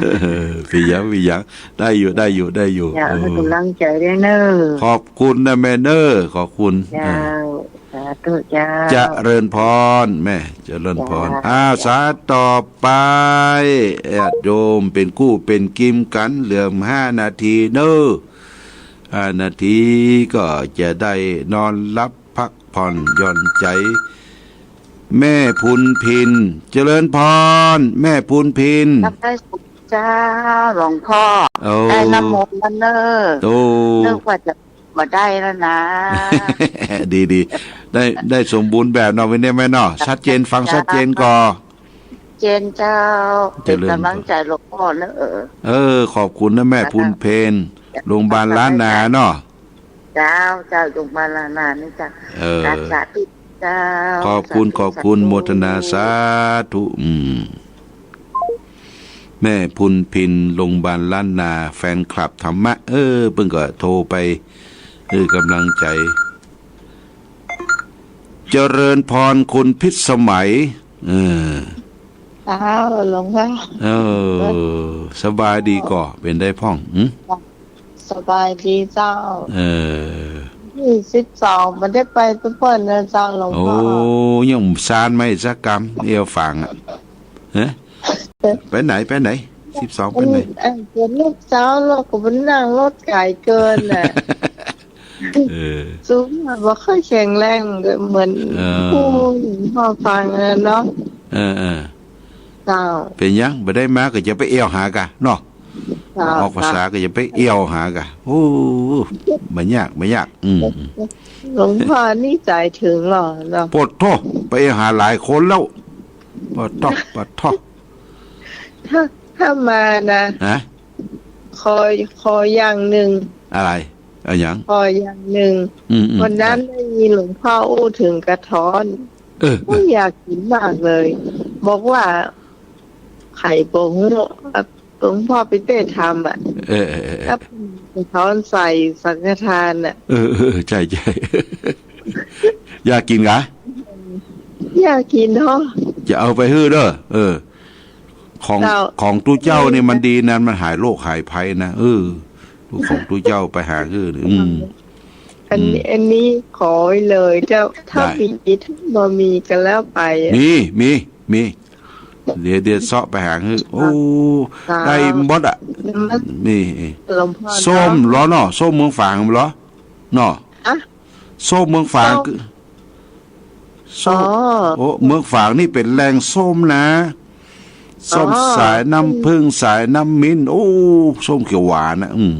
เออ เปียง เปียง ได้อยู่ ได้อยู่ ได้อยู่ เจ้า เออ หื้อกำลังใจ๋ด้วยเน่อ ขอบคุณนะแม่เน่อ ขอบคุณ เจ้า เออ สาธุเจ้า เจริญพรแม่ เจริญพร เจ้า อ่า สาต่อไป ญาติโยมเป๋นกู้เป๋นกิมกั๋น เหลือห้านาทีเน่อ ห้านาทีก็จะได้นอนหลับพักผ่อนหย่อนใจ๋ แม่พูนพิน เจริญพร แม่พูนพิน รับได้เจ้าหลวงพ่อ โอ้ ได้น้ำมนต์แล้วเน่อ โอ้ นึกว่าจะบ่ได้แล้วนะ ดี ดี ได้ ได้สมบูรณ์แบบเนาะ วันนี้แม่เนาะ ชัดเจน ฟังชัดเจนก่อ เจนเจ้า เจริญ เป๋นกำลังใจ๋หลวงพ่อเน่อ เออ ขอบคุณนะแม่พูนพิน โรงพยาบาลล้านนาเนาะ เจ้า เจ้า โรงพยาบาลล้านนานี่เจ้า เออ สาธุเจ้า ขอบคุณ สาธุ ขอบคุณ สาธุ โมทนา สาธุ อืม แม่พูนพิน โรงพยาบาลล้านนา แฟนคลับธรรมะ เออ เปิ้นก็โทรไป เออ กำลังใจ๋ เจริญพรคุณพิษสมัย เออ เจ้า หลวงพ่อ เออ สบายดีก่อ เป๋นใดพ่อง หึ สบายดีเจ้า เออ ยี่สิบสอง บ่ได้ไปเปิ้นนะเจ้าหลวงพ่อ โอ้ ยังซานมาสักกำ เอี่ยวฝางอะ ฮะ ไปไหน ไปไหน สิบสอง ไปไหน เออ เป๋นลูกเจ้า แล้วก็ไปนั่งรถไก๋เกินน่ะ เออ สุขภาพบ่ค่อยแข็งแรงเหมือน เออ ผู้พ่อฟังนะเนาะ เออ เออ เจ้า เป๋นหยัง บ่ได้มาก็จะไปเอี่ยวหากะเนาะ เจ้า ออกพรรษาก็จะไปเอี่ยวหากะ โอ้ บ่ยาก บ่ยาก อืม หลวงพ่อนี่ใจ๋เถิงหล่อเนาะ โปดโธ่ ไปเอี่ยวหาหลายคนแล้ว โปดโธ่ โปดโธ่ ถ้า ถ้ามานะ ฮะ ขอ ขออย่างนึ่ง อะไร อะหยัง ขออย่างนึ่ง อืม อืม วันนั้นได้ยินหลวงพ่ออู้เถิงกระท้อน เออ โอ้ย อยากกิ๋นมากเลย บอกว่า ใผบ่ฮู้ หลวงพ่อไปเต๊ทำอะ เออ เออ เออ แล้วกระท้อนใส่สังฆทานอะ เออ เออ เออ ใจ้ ใจ้ อยากกิ๋นกา อยากกิ๋นเนาะ จะเอาไปหื้อเน่อ เออ ของ เจ้า ของตุ๊เจ้านี่มันดีนะ มันหายโรคหายภัยนะ เออ ของตุ๊เจ้าไปหาหื้อ อืม อันนี้ อืม อันนี้ขอไว้เลยเจ้า ถ้า ได้ มี ถ้าบ่มีก็แล้วไปอะ มี มี มี เดี๋ยว เดี๋ยวเซาะไปหาหื้อ โอ้ เจ้า ได้หมดอะ นมัส นี่ หลวงพ่อเนาะ ส้มเหรอเนาะ ส้มเมืองฝางเหรอเนาะ อะ ส้มเมืองฝาง ส้ม คือ ส้ม อ๋อ โอ้ เมืองฝางนี่เป๋นแหล่งส้มนะ ส้ม อ๋อ สายน้ำผึ้ง สายน้ำมิ้น โอ้ ส้มเขียวหวานนะ อืม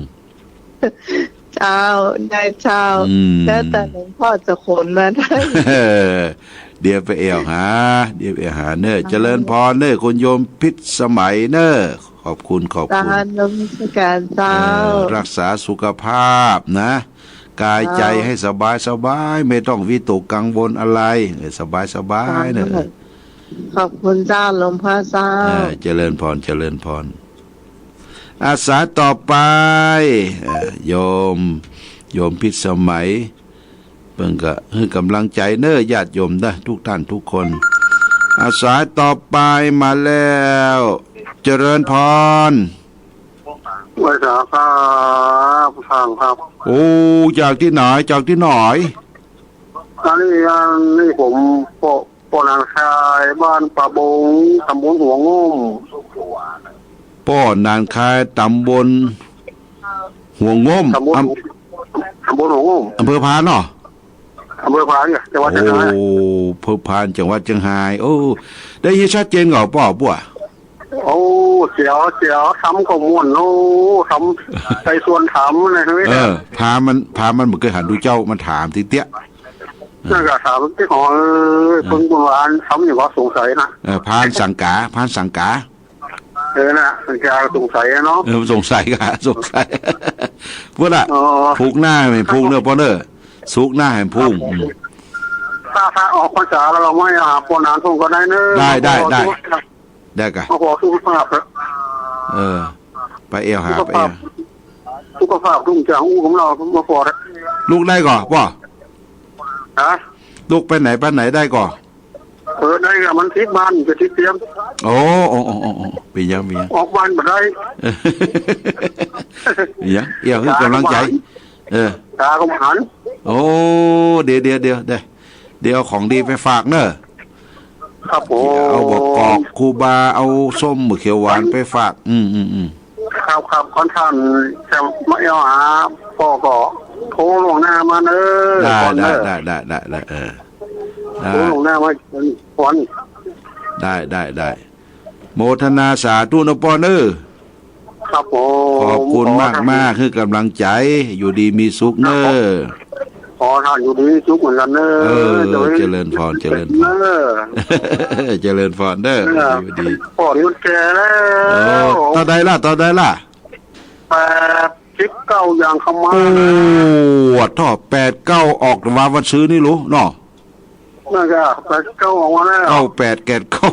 เจ้า ได้เจ้า อืม แล้วแต่หลวงพ่อจะขนมาได้ เออ เดี๋ยวไปแอ่วหา เดี๋ยวไปแอ่วหาเน่อ เจ้า เจริญพรเน่อ คุณโยมพิษสมัยเน่อ ขอบคุณ ขอบคุณ เจ้า นมัสการเจ้า เออ รักษาสุขภาพนะ กายใจ เจ้า หื้อสบายสบาย บ่ต้องวิตกกังวลอะไร เออ สบายสบายเน่อ เจ้า ขอบคุณเจ้า หลวงพ่อเจ้า เออ เจริญพร เจริญพร อาสาต่อไป เอ่อ โยม โยมพิษสมัย เปิ้นก็หื้อกำลังใจ๋เน่อ ญาติโยมเน่อ ทุกท่านทุกคน อาสาต่อไปมาแล้ว เจริญพร ไหว้สาครับ ท่านครับ โอ้ จากตี้ไหน จากตี้ไหน อันนี้ อันนี้ผม ป้อ ป้อหนานคาย บ้านป่าบง ต๋ำบลหัวง่ม ป้อหนานคาย ต๋ำบลหัวง่ม ต๋ำบล อำ ต๋ำบลหัวง่ม อำเภอพานเนาะ อำเภอพานเนี่ย จังหวัดเจียงฮาย โอ้ อำเภอพาน จังหวัดเจียงฮาย โอ้ ได้ยินชัดเจนก่อป้อ ป้อ โอ้ เจ๋ว เจ๋ว ทำก็ม่วน โอ้ ทำ ไปสวนทำนะ เออ พามัน พามันบ่เกยหันดูเจ้า มันถามตี้เตี้ย นั่นก็ถามตี้ของ เออ เออ คนโบราณ ทำอย่างว่าสงสัยนะ เออ พานสังกา พานสังกา เออ น่ะ มันจะสงสัยอะเนาะ เออ สงสัยกะ สงสัย พุ้นน่ะ อ๋อ พุกหน้าหื้อพุ้งเน่อป้อเน่อ สุกหน้าหื้อพุ้ง อืม ถ้า ถ้าออกพรรษาแล้วเรามาหาป้อหนานพุ้นก็ได้เน่อ ได้ ได้ ได้ ได้กะ มาขอสุขภาพเถอะ เออ ไปแอ่วหา สุขภาพ ไปแอ่ว สุข ก็ฝากลุงจางอู้ของเรามาปอดอะ ลุกได้ก่อป้อ ฮะ ลุกไปไหนไปไหนได้ก่อ เออ ได้ก็มันติดบ้านจะติดเตียง โอ้ โอ้ โอ้ โอ้ โอ้ เป๋นหยัง เป๋นหยัง ออกบ้านบ่ได้ เป๋นหยัง เอี่ยวหื้อกำลังใจ๋ ต๋าก็บ่หัน เออ ต๋าก็บ่หัน โอ้ เดี๋ยว เดี๋ยว เดี๋ยว เดี๋ยว เดี๋ยวเอาของดีไปฝากเน่อ ครับผม เอาบวกกอกครูบา เอาส้มเขียวหวานไปฝาก อืม อืม อืม ครับ ครับ ขอต้านจะมาเอี่ยวหาป้อก็โทรล่วงหน้ามาเน่อ ได้ ก่อนเน่อ ได้ ได้ ได้ ได้ ได้ เออ ได้ โทรล่วงหน้ามาก่อน ได้ ได้ ได้ โมทนาสาธุเน่อป้อเน่อ ครับผม ขอบคุณมากๆ หื้อกำลังใจ๋ อยู่ดีมีสุขเน่อ ขอต้านอยู่ดีมีสุขเหมือนกั๋นเน่อ เออ เจริญ เจริญพร เจริญพร เน่อ เจริญพรเน่อ เออ อยู่ดี ป้อนี่มันแก่แล้ว โอ้ เต้าใดล่ะ เต้าใดล่ะ แปดสิบเก้าอย่างเข้ามา โอ้ นะ โถ่ แปดเก้าออกวาวันซืนนี่ลูกเนาะ นั่นก็แปดเก้าออกมาแล้ว เก้าแปดแปดเก้า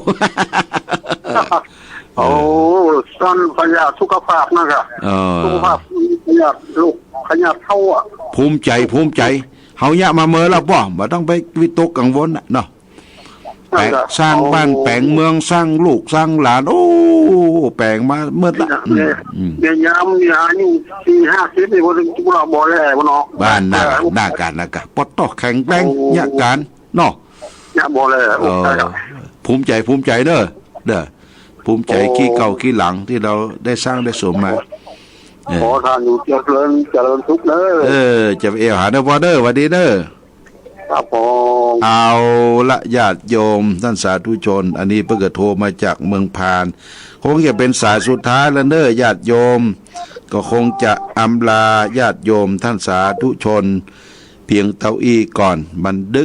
โอ้ ต้านพยาธิสุขภาพนั่นก็ เออ สุขภาพพยาธิลูกพยาธิเต้าอะ ภูมิใจ๋ ภูมิใจ๋ เฮาเยียะมาเมินแล้วป้อ บ่ต้องไปวิตกกังวลน่ะเนาะ นั่นก็ แป๋ง สร้างบ้าน โอ้ แป๋งเมือง สร้างลูก สร้างหลาน โอ้ แป๋งมาเมิดละ อืม เนี่ย อืม เนี่ย ยามยานี่สี่ห้าสิบนี่ พวกเราบ่แลบ่เนาะ บ้านน่ะ เออ น่ากาญ น่ากาญ ปอดต่อแข็งแรง โอ้ เยียะกาญ เนาะ เยียะบ่แล โอ้ เออ ใช่ครับ ภูมิใจ๋ ภูมิใจ๋เน่อ เน่อ ภูมิใจ๋ เออ กี้เก่ากี้หลังตี้เฮาได้สร้างได้สมมา เออ ขอต้านอยู่เจริญ เจริญสุขเน่อ เออ จะไปเอี่ยวหาเน่อป้อเน่อ หวัดดีเน่อ ครับผม เอาละญาติโยมต้านสาธุชน อันนี้เปิ้นก็โทรมาจากเมืองพาน คงจะเป๋นสายสุดท้ายแล้วเน่อญาติโยม ก็คงจะอำลาญาติโยมต้านสาธุชน เพียงเต้าอี้ก่อน มันดึก